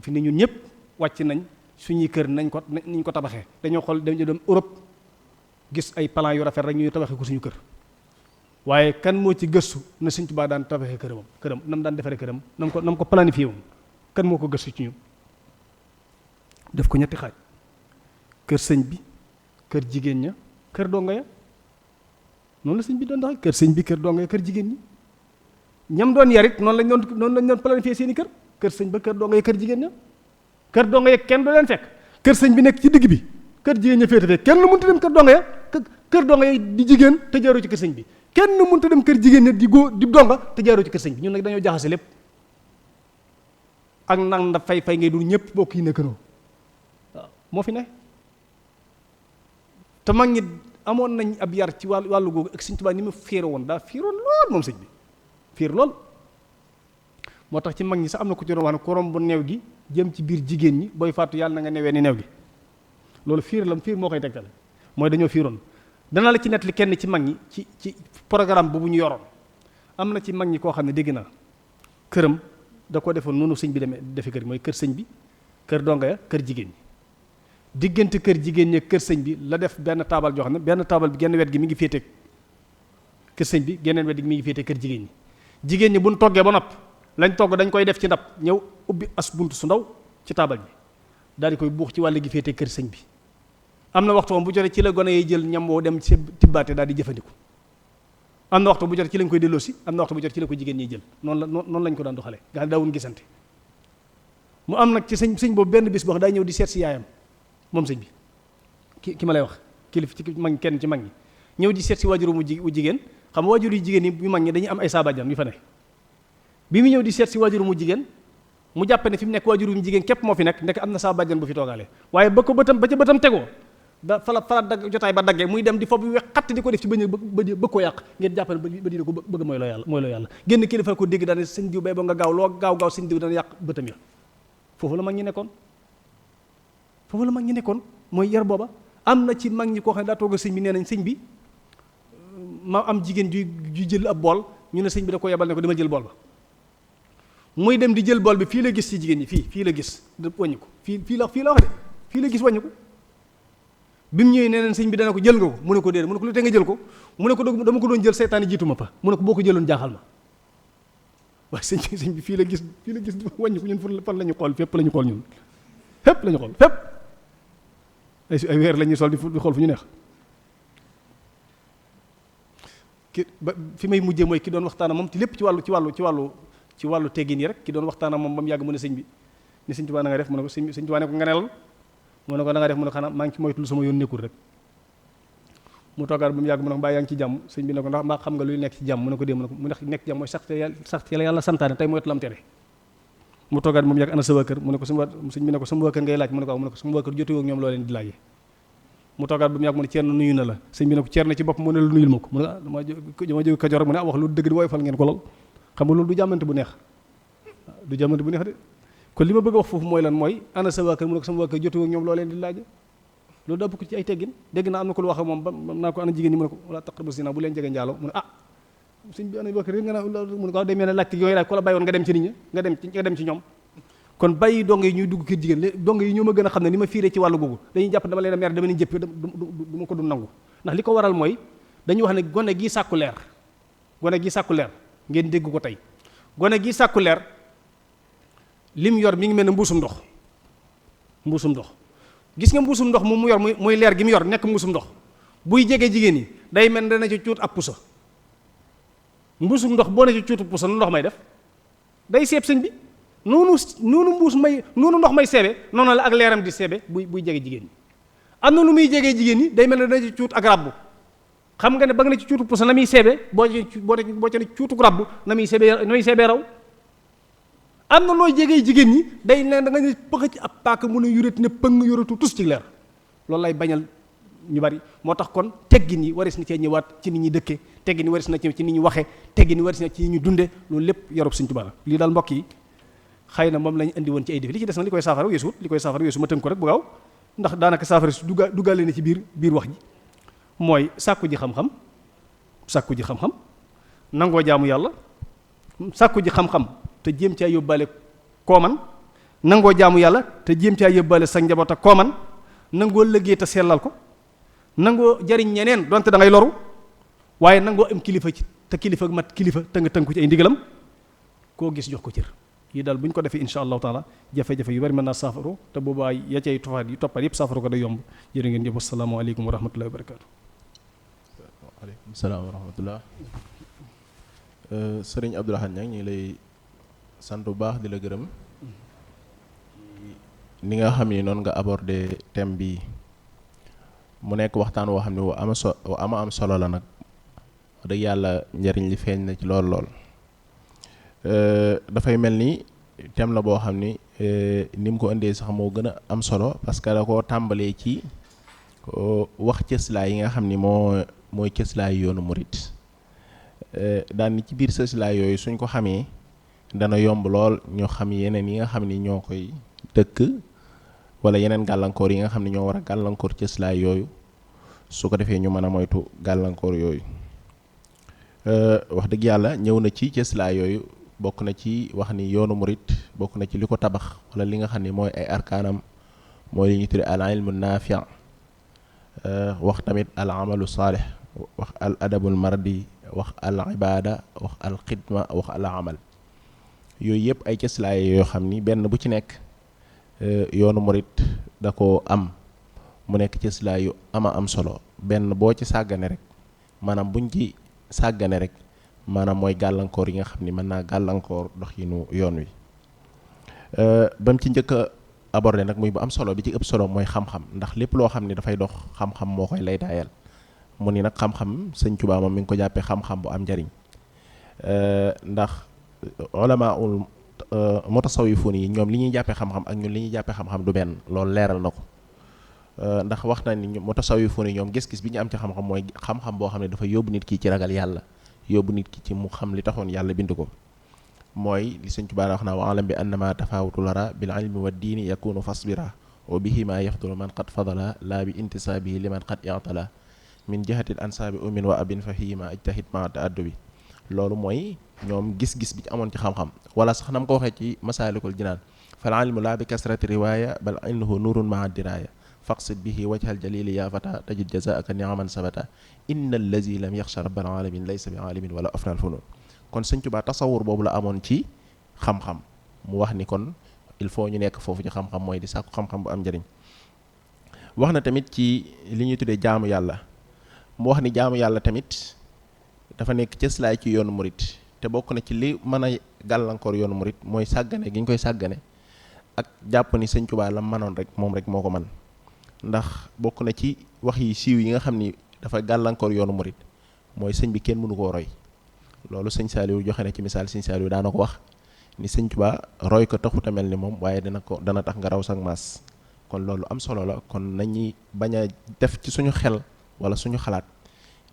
fi ne ñun ñëpp wàcc nañ suñuy kër nañ ko tabaxee dañoo xool dañu dem Europe gis ay plan yu rafet rek ñuy tabaxee ko suñu kër waaye kan moo ci gëstu na sëñ Tuubaa daan tabaxee këram nam daan defaree këram nam ko planifié woon kan moo ko gëstu ci ñun def ko ñetti xaaj kër sëñ bi kër jigéen ña kër donga ya noonu la sëñ bi doon doxee kër sëñ bi kër donga ya kër jigéen ñi ñam doon yarit noonu lañ doon planifié seeni kër sëñ ba kër donga ya kër jigéen ña kër donga ya kenn du leen fekk kër sëñ bi nekk ci digg bi kër jigéen ña féete fekk kenn mënut a dem kër donga ya kër donga ya di jigéen te jaaroo ci kër sëñ bi kenn mënut a dem kër jigéen ña di góor di donga te jaaroo ci kër sëñ bi ñun nag dañoo jaxase lépp ak nang da fay ngay dul ñëpp bokk yi nekkandoo waaw moo fi ne te mag ñi amoon nañ ab yar ci wàllu googu ak sëñ Tuubaa ni mu fiire woon daa fiiroon lool moom sëñ bi fiir lool moo tax ci mag ñi sax am na ku ci doon wax ne ku romb neew gi jëm ci biir jigéen ñi booy faatu yàlla na nga newee ni neew gi loolu fiir moo koy tegtale mooy dañoo fiiroon dana la ci nettali kenn ci mag ñi ci programme boobu ñu yoroon am na ci mag ñi koo xam ne dégg naa këram da ko defoon noonu sëñ bi defe kër mooy kër sëñ bi kër donga ya kër jigéen ñi diggante kër jigéen ñi kër sëñ bi la def benn taabal joo xam ne benn taabal bi genn wet gi mi ngi féete kër sëñ bi geneen wet gi mi ngi féete kër jigéen ñi buñ toggee ba nopp lañ togg dañ koy def ci ndab ñëw ubbi as bunt su ndaw ci taabal bi daal di koy buux ci wàll gi féete kër sëñ bi am na waxtu bu jotee ci la gone yi jël ñam woo dem ci tibbaate daal di jëfandiku am na waxtu bu jotee ci lañ koy delloosi am na waxtu bu jotee ci la ko jigéen ñiy jël noonu lañ ko daan doxalee nga xam ne daawuñ gisante mu am nag ci sëñ boobu benn bis boo xam daa ñëw di seet si yaayam moom sëñ bi ki ma lay wax kilif ci mag kenn ci mag ñi ñëw di seet si waajuru mu jigéen xam nga waajur yu jigéen yi yu mag ñi dañuy am ay saabajjan yu fa ne bi mu ñëw di seet si waajuru mu jigéen mu jàppe ne fi mu nekk waajuru mu jigéen képp moo fi nekk am na saabajjan bu fi toogaale waaye ba ca bëtam tegoo fala dagg jotaay ba daggee muy dem di fob wex xatt di ko def ci bëgg koo yàq ngeen jàpp ne ba dina ko bëgg mooy loo yàlla génn kilifa ko dégg daane sëñ diw bay ba nga gaaw loo gaaw sëñ diw dana yàq bëtam ya foofu la mag ñi nekkoon mooy yar booba am na ci mag ñi koo xam ne daa toog sëñ bi nee nañ sëñ bi ma am jigéen ju jël ab bool ñu ne sëñ bi da ko yebal ne ko dama jël bool ba muy dem di jël bool bi fii la gis ci jigéen ñi fii la gis wàññi ko fii la wax de fii la gis wàññi ko bi mu ñëwee nee neen sëñ bi dana ko jël nga ko mu ne ko déedéet mu ne ko lu te nga jël ko mu ne ko dama ko doon jël seytaane jiitu ma pa mu ne ko boo ko jëloon jaaxal ma waaye sëñ bi fii la gis wàññi ko ñun fan la ñu xool fépp la ñu xool ñun fépp la ñu xool fépp ay weer la ñuy sol di xool fu ñu neex ba fi may mujjee mooy ki doon waxtaan ak moom ci lépp ci wàllu teggin yi rek ki doon waxtaan ak moom ba mu yàgg mu ne sëñ bi ni sëñ Tuubaa na nga def mu ne ko sëñ Tuubaa ne ko nga nelal mu ne ko na nga def mu ne xanaa maa ngi ci moytu lu sama yoon nekkul rek mu toogaat ba mu yàgg mu ne ko mbaa yaa ngi ci jàmm sëñ bi ne ko ndax mbaa xam nga luy nekk ci jàmm mu ne ko dee mu ne ko mu nekk ci jàmm mooy sax ci la yàlla santaane tey moytu lam tere mu toogaat ba mu yàgg ana sa waa kër mu ne ko sëñ bi ne ko sama waa kër ngay laaj mu ne ko waaw mu ne ko sama waa kër jotewoo ak ñoom loo leen di laajee mu toogaat ba mu yàgg mu ne Ceerno nuyu na la sëñ bi ne ko Ceerno ci bopp mu ne la nuyul ma ko mu ne dama jóge Kajoor rek mu ne wax lu dëgg di woyofal ngeen ko lool xam nga loolu du jàmmante bu neex de kon li ma bëgg a wax foofu mooy lan mooy ana sa waa kër mu ne ko sama waa kër jotewoo ak ñoom loo leen di laaje loolu daa bokk ci ay teggin dégg naa am na ko lu wax ak moom ba naa ko ana jigéen ñi mu ne ko wala taqrabu zina bu leen jege njaaloo mu ne sëñ bi ana waa kër nga naa mu ne ko day mel ne laajte yooyu laaj ko la bàyyi woon nga dem ci nit ñi nga dem ci ñoom kon bàyyi dong yi ñuy dugg kër jigéen dong yi ñoo ma gën a xam ne ni ma fiiree ci wàllu googu dañuy jàpp dama leen a mer dama leen jëpp du ma ko du nangu ndax li ko waral mooy dañuy wax ne gone gi sàkku leer ngeen dégg ko tey gone gi sàkku leer lim yor mi ngi mel ne mbuusum ndox gis nga mbuusum ndox moom mu yor muy leer gi mu yor nekk mbuusum ndox buy jege jigéen ñi day mel ne dana ci cuut ab pusa mbuusum ndox boo ne ci cuutu pusa nu ndox may def day seeb sëñ bi noonu ndox may seebe noonu la ak leeram di seebe buy jege jigéen ñi am na lu muy jegee jigéen ñi day mel ne dana ci cuut ak rabbu xam nga ne ba nga ne ci cuutu pusa na muy seebe boo ca ne cuutu rabbu na muy seebe raw am na looy jegee jigéen ñi day ne da nga ne pëx ci ab paaka mu ne yuréet ne pëng yoratu tus ci leer loolu lay bañal ñu bari moo tax kon teggin yi waris na cee ñëwaat ci nit ñi dëkke teggin yi waris na ci nit ñi waxe teggin yi waris na ci nit ñi dunde loolu lépp yorub Sëñ Tuubaa la lii daal mbokk yi xëy na moom lañu indi woon ci ay défi li ci des nag li koy saafara weesu ma tënk ko rek bu gaaw ndax daanaka saafara si duggaale na ci biir wax ji mooy sàkku ji xam-xam nangoo jaamu yàlla sàkku ji xam-xam te jéem caa yóbbaale kooman nangoo jaamu yàlla te jéem caa yóbbaale sa njaboot ak kooman nangoo liggéey te sellal ko nangoo jariñ ñeneen donte da ngay loru waaye nangoo am kilifa ci te kilifa mat kilifa te nga tënku ci ay ndigalam koo gis jox ko cër yii daal bu ñu ko defee insha allahu taala jafe-jafe yu bari mën naa saafaru te boobaa ya cay toppaat yëpp saafaru ko day yomb jërë ngeen jëf assalaamu aleykum wa rahmatullahi wa barakaatu. waaleykum salaam wa rahmatullah. Sëriñ Abdou Lahad Niang ñu ngi lay sant bu baax di la gërëm ni nga xam ni noonu nga abordé thème bi mu nekk waxtaan woo xam ne wu am solo la nag wax dëgg yàlla njariñ li feeñ na ci lool dafay mel ni thème la boo xam ni ni mu ko indee sax moo gën a am solo parce que da koo tàmbalee ci wax cëslaay yi nga xam ni mooy cëslaay yoonu murit daan ni ci biir cëslaay yooyu suñ ko xamee dana yomb lool ñoo xam yeneen yi nga xam ni ñoo koy dëkk wala yeneen gàllankoor yi nga xam ne ñoo war a gàllankoor cëslaay yooyu su ko defee ñu mën a moytu gàllankoor yooyu wax dëgg yàlla ñëw na ci cëslaay yooyu bokk na ci wax ni yoonu murit bokk na ci li ko tabax wala li nga xam ne mooy ay arkaanam mooy li ñu tudde al ilmu naafi' wax tamit al amalu saalih wax al adabul mardi wax al ibada wax al xidma wax al amal yooyu yëpp ay cëslaay yoo xam ni benn bu ci nekk yoonu murit da ko am mu nekk cëslaay yu am solo benn boo ci sàggane rek maanaam buñ ci sàggane rek maanaam mooy gàllankoor yi nga xam ni mën naa gàllankoor doxinu yoon wi ba mu ci njëkk a abordé nag muy bu am solo bi ci ëpp solo mooy xam-xam ndax lépp loo xam ni dafay dox xam-xam moo koy lay daayal mu ni nag xam-xam Sëñ Tuubaa moom mi ngi ko jàppee xam-xam bu am njariñ ndax ulamaul mutasawwifun yi ñoom li ñuy jàppee xam-xam ak ñun li ñuy jàppee xam-xam du benn loolu leeral na ko ndax wax na ni mutasawwifun yi ñoom gis-gis bi ñu am ci xam-xam mooy xam-xam boo xam ne dafa yóbbu nit ki ci ragal yàlla yóbbu nit ki ci mu xam li taxoon yàlla bind ko mooy li Sëñ Tuubaa wax naa wa alam bi annama tafawutu lara bil ilmi wa diini yakunu fasbira wa bihi ma yafdulu man qad fadala laa bi intisaabihi liman qad i'tala min jihatil ansaabi umin wa abin fa hima ijtahid ma ta'addubi loolu mooy ñoom gis-gis bi ci amoon ci xam-xam wala sax na mu ko waxee ci masaalikul jinaan fal ilmu laa bi kasrati riwaaya bal innahu nurun maa diraaya faqsid bihi wajhal jalili ya fata tajid jazaaka niaman sabata inna allazi lam yaxsha rabbal alamin laysa bi alimin wala afnal funun kon Sëñ Tuubaa tasawur boobu la amoon ci xam-xam mu wax ni kon il faut ñu nekk foofu ci xam-xam mooy di sàkku xam-xam bu am njëriñ. wax na tamit ci li ñuy tuddee jaamu yàlla mu wax ni jaamu yàlla tamit dafa nekk cëslaay ci yoonu murit te bokk na ci li mën a gàllankoor yoonu murit mooy sàggane gi ñu koy sàggane ak jàpp ni Sëñ Tuubaa la manoon rek moom rek moo ko man ndax bokk na ci wax yi siiw yi nga xam ni dafa gàllankoor yoonu murit mooy sëñ bi kenn mënu koo roy loolu sëñ Saaliw joxe na ci misaal sëñ Saaliw daana ko wax ni Sëñ Tuubaa roy ko taxut a mel ni moom waaye dana tax nga raw sak maas kon loolu am solo la kon nañuy bañ a def ci suñu xel wala suñu xalaat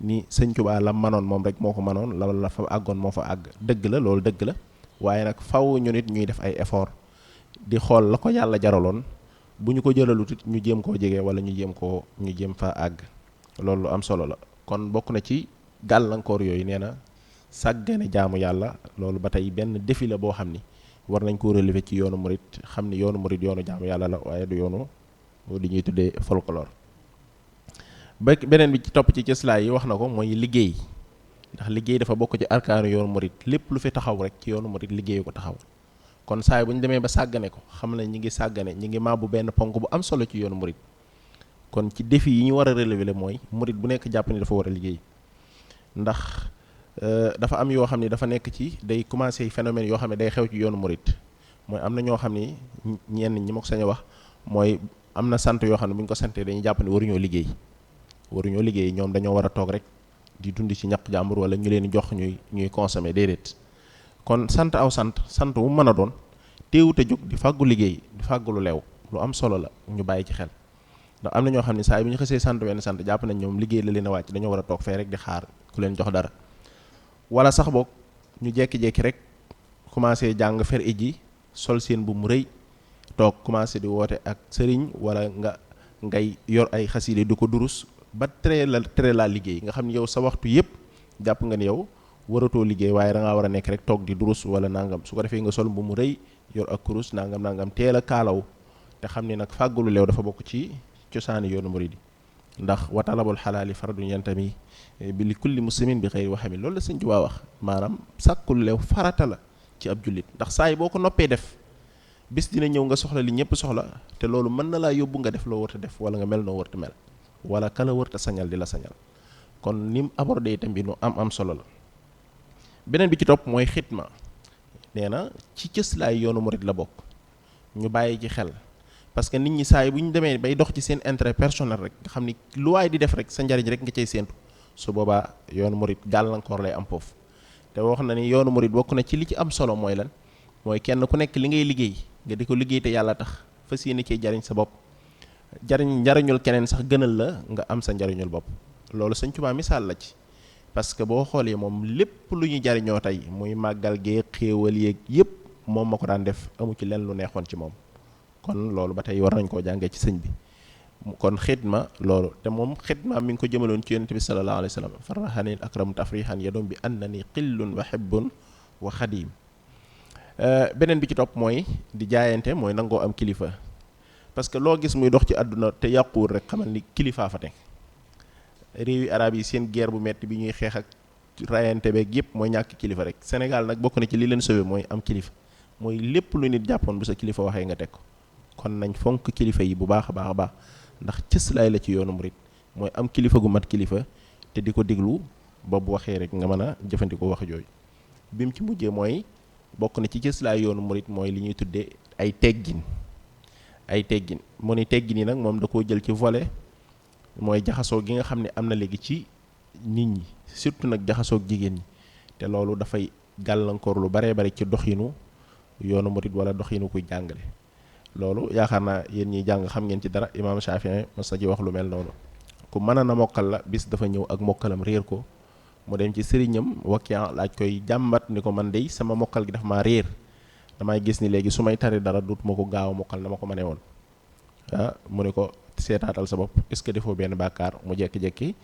ni Sëñ Tuubaa la manoon moom rek moo ko manoon la fa àggoon moo fa àgg dëgg la loolu dëgg la waaye nag faw ñu nit ñuy def ay effort di xool la ko yàlla jaraloon bu ñu ko jëlalut it ñu jéem koo jege wala ñu jéem fa àgg loolu lu am solo la kon bokk na ci gàllankoor yooyu nee na sàggane jaamu yàlla loolu ba tey benn défi la boo xam ni war nañ ko relever ci yoonu murit xam ni yoonu murit yoonu jaamu yàlla la waaye du yoonu li ñuy tuddee folklore. beneen bi ci topp ci cëslaay yi wax na ko mooy liggéey ndax liggéey dafa bokk ci arkaanu yoonu murit lépp lu fi taxaw rek ci yoonu murit liggéey ko taxaw kon saay bu ñu demee ba sàggane ko xam ne ñi ngi sàggane ñi ngi màbbu benn ponk bu am solo ci yoonu murit kon ci défi yi ñu war a relever mooy murit bu nekk jàpp ni dafa war a liggéey ndax dafa am yoo xam ni dafa nekk ci day commencé phénomène yoo xam ne day xew ci yoonu murit mooy am na ñoo xam ni ñenn ñi ma ko sañ a wax mooy am na sant yoo xam ne bu ñu ko santee dañuy jàpp ni waruñoo liggéey ñoom dañoo war a toog rek di dund ci ñaq jàmbur wala ñu leen jox ñuy consommer déedéet kon sant wu mën a doon teewut a jóg di fàggu liggéey di fàggu lu leew lu am solo la ñu bàyyi ci xel ndax am na ñoo xam ne saa yi bu ñu xësee sant wenn sant jàpp nañ ñoom liggéey la leen a wàcc dañoo war a toog fee rek di xaar ku leen jox dara wala sax boog ñu jekki-jekki rek commencé jàng fer iji sol seen bu mu rëy toog commencé di woote ak sëriñ wala ngay yor ay xaside du ko durus ba tere la liggéey nga xam ne yow sa waxtu yëpp jàpp nga ni yow waratoo liggéey waaye da ngaa war a nekk rek toog di durus wala nangam su ko defee nga sol bu mu rëy yor ak kurus nangam teel a kaalaw te xam ni nag fàggulu leew dafa bokk ci cosaani yoonu muridi ndax wa talabul xalaali fardun yantami bi li kulli muslimin bi xëyri waxami loolu la Sëñ Tuubaa wax maanaam sàkkul leew farata la ci ab jullit ndax saa yi boo ko noppee def bis dina ñëw nga soxla li ñëpp soxla te loolu mën na laa yóbbu nga def loo warta def wala nga mel noo warta mel wala kala warta sañal di la sañal kon ni mu abordé itam bi nu am solo la. beneen bi ci topp mooy xitma nee na ci cëslaay yoonu murid la bokk ñu bàyyi ci xel parce que nit ñi saa yi bu ñu demee bay dox ci seen intérêt personnel rek nga xam ni lu waay di def rek sa njariñ rek nga cay séentu su boobaa yoonu murid gàllankoor lay am foofu te wax na ni yoonu murid bokk na ci li ci am solo mooy lan mooy kenn ku nekk li ngay liggéey nga di ko liggéey te yàlla tax fas yéene cee jariñ sa bopp njariñul keneen sax gënal la nga am sa njariñul bopp loolu Sëñ Tuubaa misaal la ci parce que boo xoolee moom lépp lu ñu jariñoo tey muy màggal gee xéewal yeeg yëpp moom ma ko daan def amu ci leen lu neexoon ci moom kon loolu ba tey war nañ koo jàngee ci sëñ bi kon xidma loolu te moom xidma mi ngi ko jëmaloon ci yonent bi sallallahu alayhi wa sallam farrahanil akramu tafrihan yadum bi annani qillun wa hibbun wa xadim beneen bi ci topp mooy di jaayante mooy nangoo am kilifa parce que loo gis muy dox ci àdduna te yàquwul rek xamal ni kilifaa fa teg réewi arab yi seen guerre bu metti bi ñuy xeex ak rayante beeg yëpp mooy ñàkk kilifa rek Sénégal nag bokk na ci li leen sauvé mooy am kilifa mooy lépp lu nit jàppoon bu sa kilifa waxee nga teg ko kon nañ fonk kilifa yi bu baax a baax ndax cëslaay la ci yoonu murit mooy am kilifa gu mat kilifa te di ko diglu ba bu waxee rek nga mën a jëfandikoo wax jooju bi mu ci mujjee mooy bokk na ci cëslaay yoonu murit mooy li ñuy tuddee ay teggin mu ni teggin yi nag moom da koo jël ci volet mooy jaxasoo gi nga xam ne am na léegi ci nit ñi surtout nag jaxasoog jigéen ñi te loolu dafay gàllankoor lu baree bari ci doxinu yoonu murit wala doxinu kuy jàngale loolu yaakaar naa yéen ñiy jàng xam ngeen ci dara imaam Shaafi'i mas na ci wax lu mel noonu ku mën na mokkal la bis dafa ñëw ak mokkalam réer ko mu dem ci sëriñam Wakiya laaj koy jàmbat ni ko man dey sama mokkal gi dafa maa réer damay gis ni léegi su may tari dara dutuma ko gaaw a mokkal na ma ko mënee woon mu ne ko seetaatal sa bopp est-ce que defoo benn bàkkaar mu jekki-jekki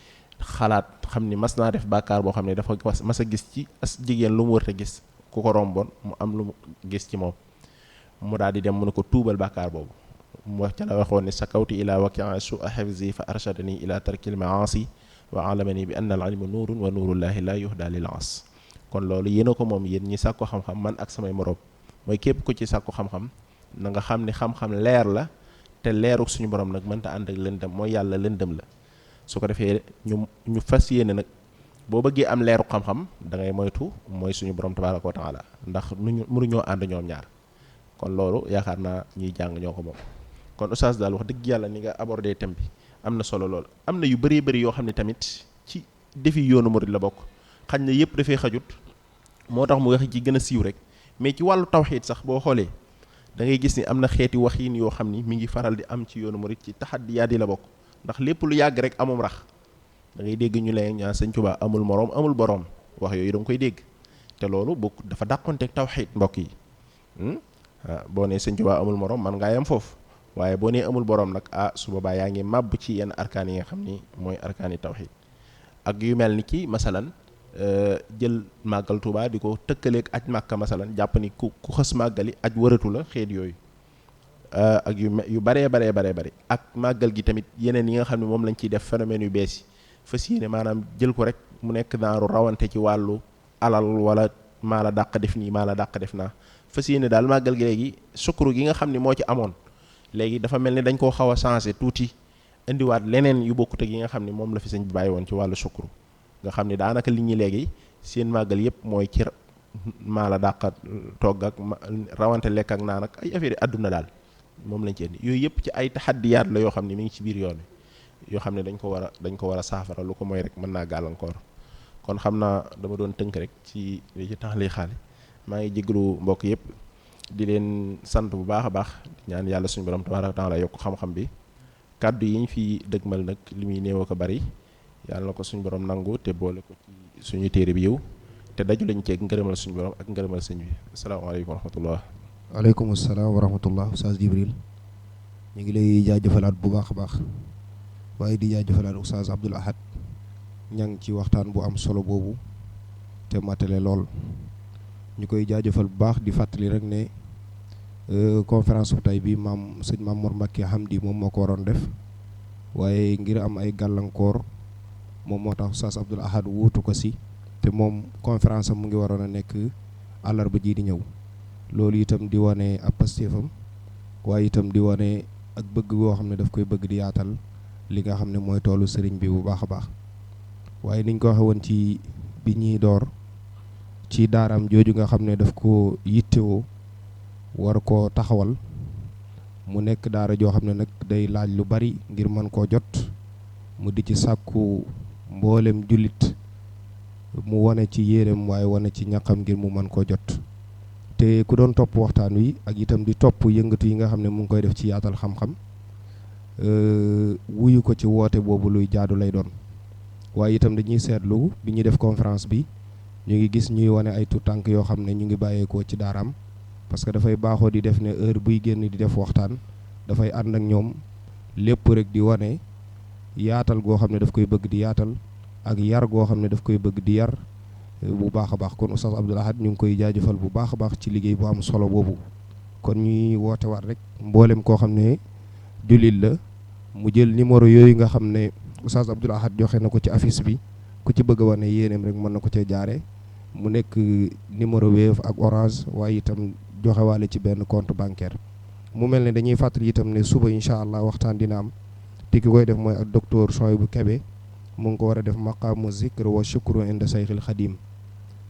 xalaat xam ni mas naa def bàkkaar boo xam ne dafa mas a gis ci as jigéen lu mu wërta gis ku ko romboon mu am lu mu gis ci moom mu daal di dem mu ne ko tuubal bàkkaar boobu mu wax ca la waxoon ne sakawtu ila waqi'a su'a hifzi fa arshadani ila tarkil ma'asi wa alamani bi anna al ilma nuurun wa nuurullahi la yuhda lil as. kon loolu yéen a ko moom yéen ñi sàkku xam-xam man ak samay moroom mooy képp ku ci sàkku xam-xam na nga xam ni xam-xam leer la te leeruk suñu borom nag mënta ànd ak lëndëm mooy yàlla lëndëm la. su ko defee ñu fas yéene nag boo bëggee am leeru xam-xam da ngay moytu mooy suñu borom tabaaraka wa taala ndax mënuñoo ànd ñoom ñaar kon loolu yaakaar naa ñuy jàng ñoo ko moom. kon oustaz daal wax dëgg yàlla ni nga abordé thème bi am na solo lool. am na yu bëree bëri yoo xam ne tamit ci defi yoonu murid la bokk xañ na yëpp dafay xajut moo tax mu wax ci gën a siiw rek mais ci wàllu tawxiid sax boo xoolee da ngay gis ni am na xeeti waxiin yoo xam ni mi ngi faral di am ci yoonu murid ci taxaddiyaat yi la bokk. ndax lépp lu yàgg rek amum rax da ngay dégg ñu leen ñaan Sëñ Tuubaa amul moroom amul boroom wax yooyu da nga koy dégg te loolu bokk dafa dàqonteeg tawxiid mbokk yi boo nee Sëñ Tuubaa amul moroom man ngaa yam foofu waaye boo nee amul boroom nag su boobaa yaa ngi màbb ci yenn arkaan yi nga xam ni mooy arkaani tawxiid ak yu mel ni ki masalan jël màggal Tuubaa di ko tëkkaleeg aj Màkka masalan jàpp ni ku xës màggali aj wëratu la xeet yooyu ak yu baree bari ak màggal gi tamit yeneen yi nga xam ne moom lañ ciy def phénomène yu bees yi fas yéene maanaam jël ko rek mu nekk naaru rawante ci wàllu alal wala maa la dàq def nii maa la dàq def naa fas yéene daal màggal gi léegi sukuru gi nga xam ne moo ci amoon léegi dafa mel ni dañ koo xaw a changé tuuti indiwaat leneen yu bokkut ak yi nga xam ne moom la fi sëñ bi bàyyi woon ci wàllu sukuru nga xam ne daanaka li ñuy léegi seen màggal yëpp mooy ci maa la dàq togg ak rawante lekk ak naan ak ay affaire yi àdduna daal moom lañ ci indi yooyu yëpp ci ay taxaddiyaat la yoo xam ne mi ngi ci biir yoon wi yoo xam ne dañ ko war a saafara lu ko mooy rek mën naa gàllankoor kon xam naa dama doon tënk rek ci li ci tax lay xaale maa ngi jéglu mbokk yëpp di leen sant bu baax a baax ñaan yàlla suñu borom tabaaraka wa taala yokk xam-xam bi kàddu yi ñu fi dëgmal nag li muy néew ko bari yàlla na ko suñu borom nangu te boole ko ci suñu téere bi yow te daju lañ ceeg ngërëmal suñu borom ak ngërëmal sëñ bi asalaamaaleykum wa rahmatullah. waaleykum salaam wa rahmatullah Oustaz Jibril ñu ngi lay jaajëfalaat bu baax a baax waaye di jaajëfalaat Oustaz Abdoul Ahad ña ngi ci waxtaan bu am solo boobu te matale lool ñu koy jaajëfal bu baax di fàttali rek ne conférence bu tey bi sëñ Maam Mor Mbacke Hamdi moom moo ko waroon def waaye ngir am ay gàllankoor moom moo tax Oustaz Abdoul Ahad wuutu ko si te moom conférence am mu ngi waroon a nekk àllarba ji di ñëw. loolu itam di wane ab pastéefam waaye itam di wane ak bëgg goo xam ne daf koy bëgg di yaatal li nga xam ne mooy toolu sëriñ bi bu baax a baax waaye niñ ko waxee woon ci bi ñuy door ci daaraam jooju nga xam ne daf ko yittewoo war koo taxawal mu nekk daara joo xam ne nag day laaj lu bari ngir mën koo jot mu di ci sàkku mboolem jullit mu wane ci yéreem waaye wane ci ñaqam ngir mu mën koo jot te ku doon topp waxtaan wi ak itam di topp yëngatu yi nga xam ne mu ngi koy def ci yaatal xam-xam wuyu ko ci woote boobu luy jaadu lay doon waaye itam dañuy seetlu bi ñuy def conférence bi ñu ngi gis ñuy wane ay tuut tànk yoo xam ne ñu ngi bàyyeekoo ci daaraam parce que dafay baaxoo di def ne heure buy génn di def waxtaan dafay ànd ak ñoom lépp rek di wane yaatal goo xam ne daf koy bëgg di yaatal ak yar goo xam ne daf koy bëgg di yar bu baax a baax kon Oustaz Abdoul Ahad ñu ngi koy jaajëfal bu baax a baax ci liggéey bu am solo boobu kon ñuy woote waat rek mboolem koo xam ne jullit la mu jël numéro yooyu nga xam ne Oustaz Abdoul Ahad joxe na ko ci affiche bi ku ci bëgg a wane yéeneem rek mën na ko cee jaare mu nekk numéro Wave ak Orange waaye itam joxe waale ci benn compte bancaire mu mel ne dañuy fàttali itam ne suba incha allah waxtaan dina am te ki koy def mooy ak docteur Souhaïbou Kébé mu ngi ko war a def maqaamu zikr wa shukru inda sayxil xadim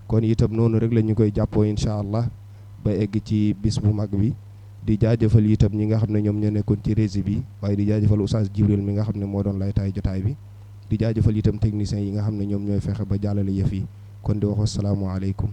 kon itam noonu rek la ñu koy jàppoo incha allah ba egg ci bis bu mag bi di jaajëfal itam ñi nga xam ne ñoom ñoo nekkoon ci régie bi waaye di jaajëfal Oustaz Jibril mi nga xam ne moo doon lay taay jotaay bi di jaajëfal itam techniciens yi nga xam ne ñoom ñooy fexe ba jàllale yëf yi kon di wax assalaamu aleykum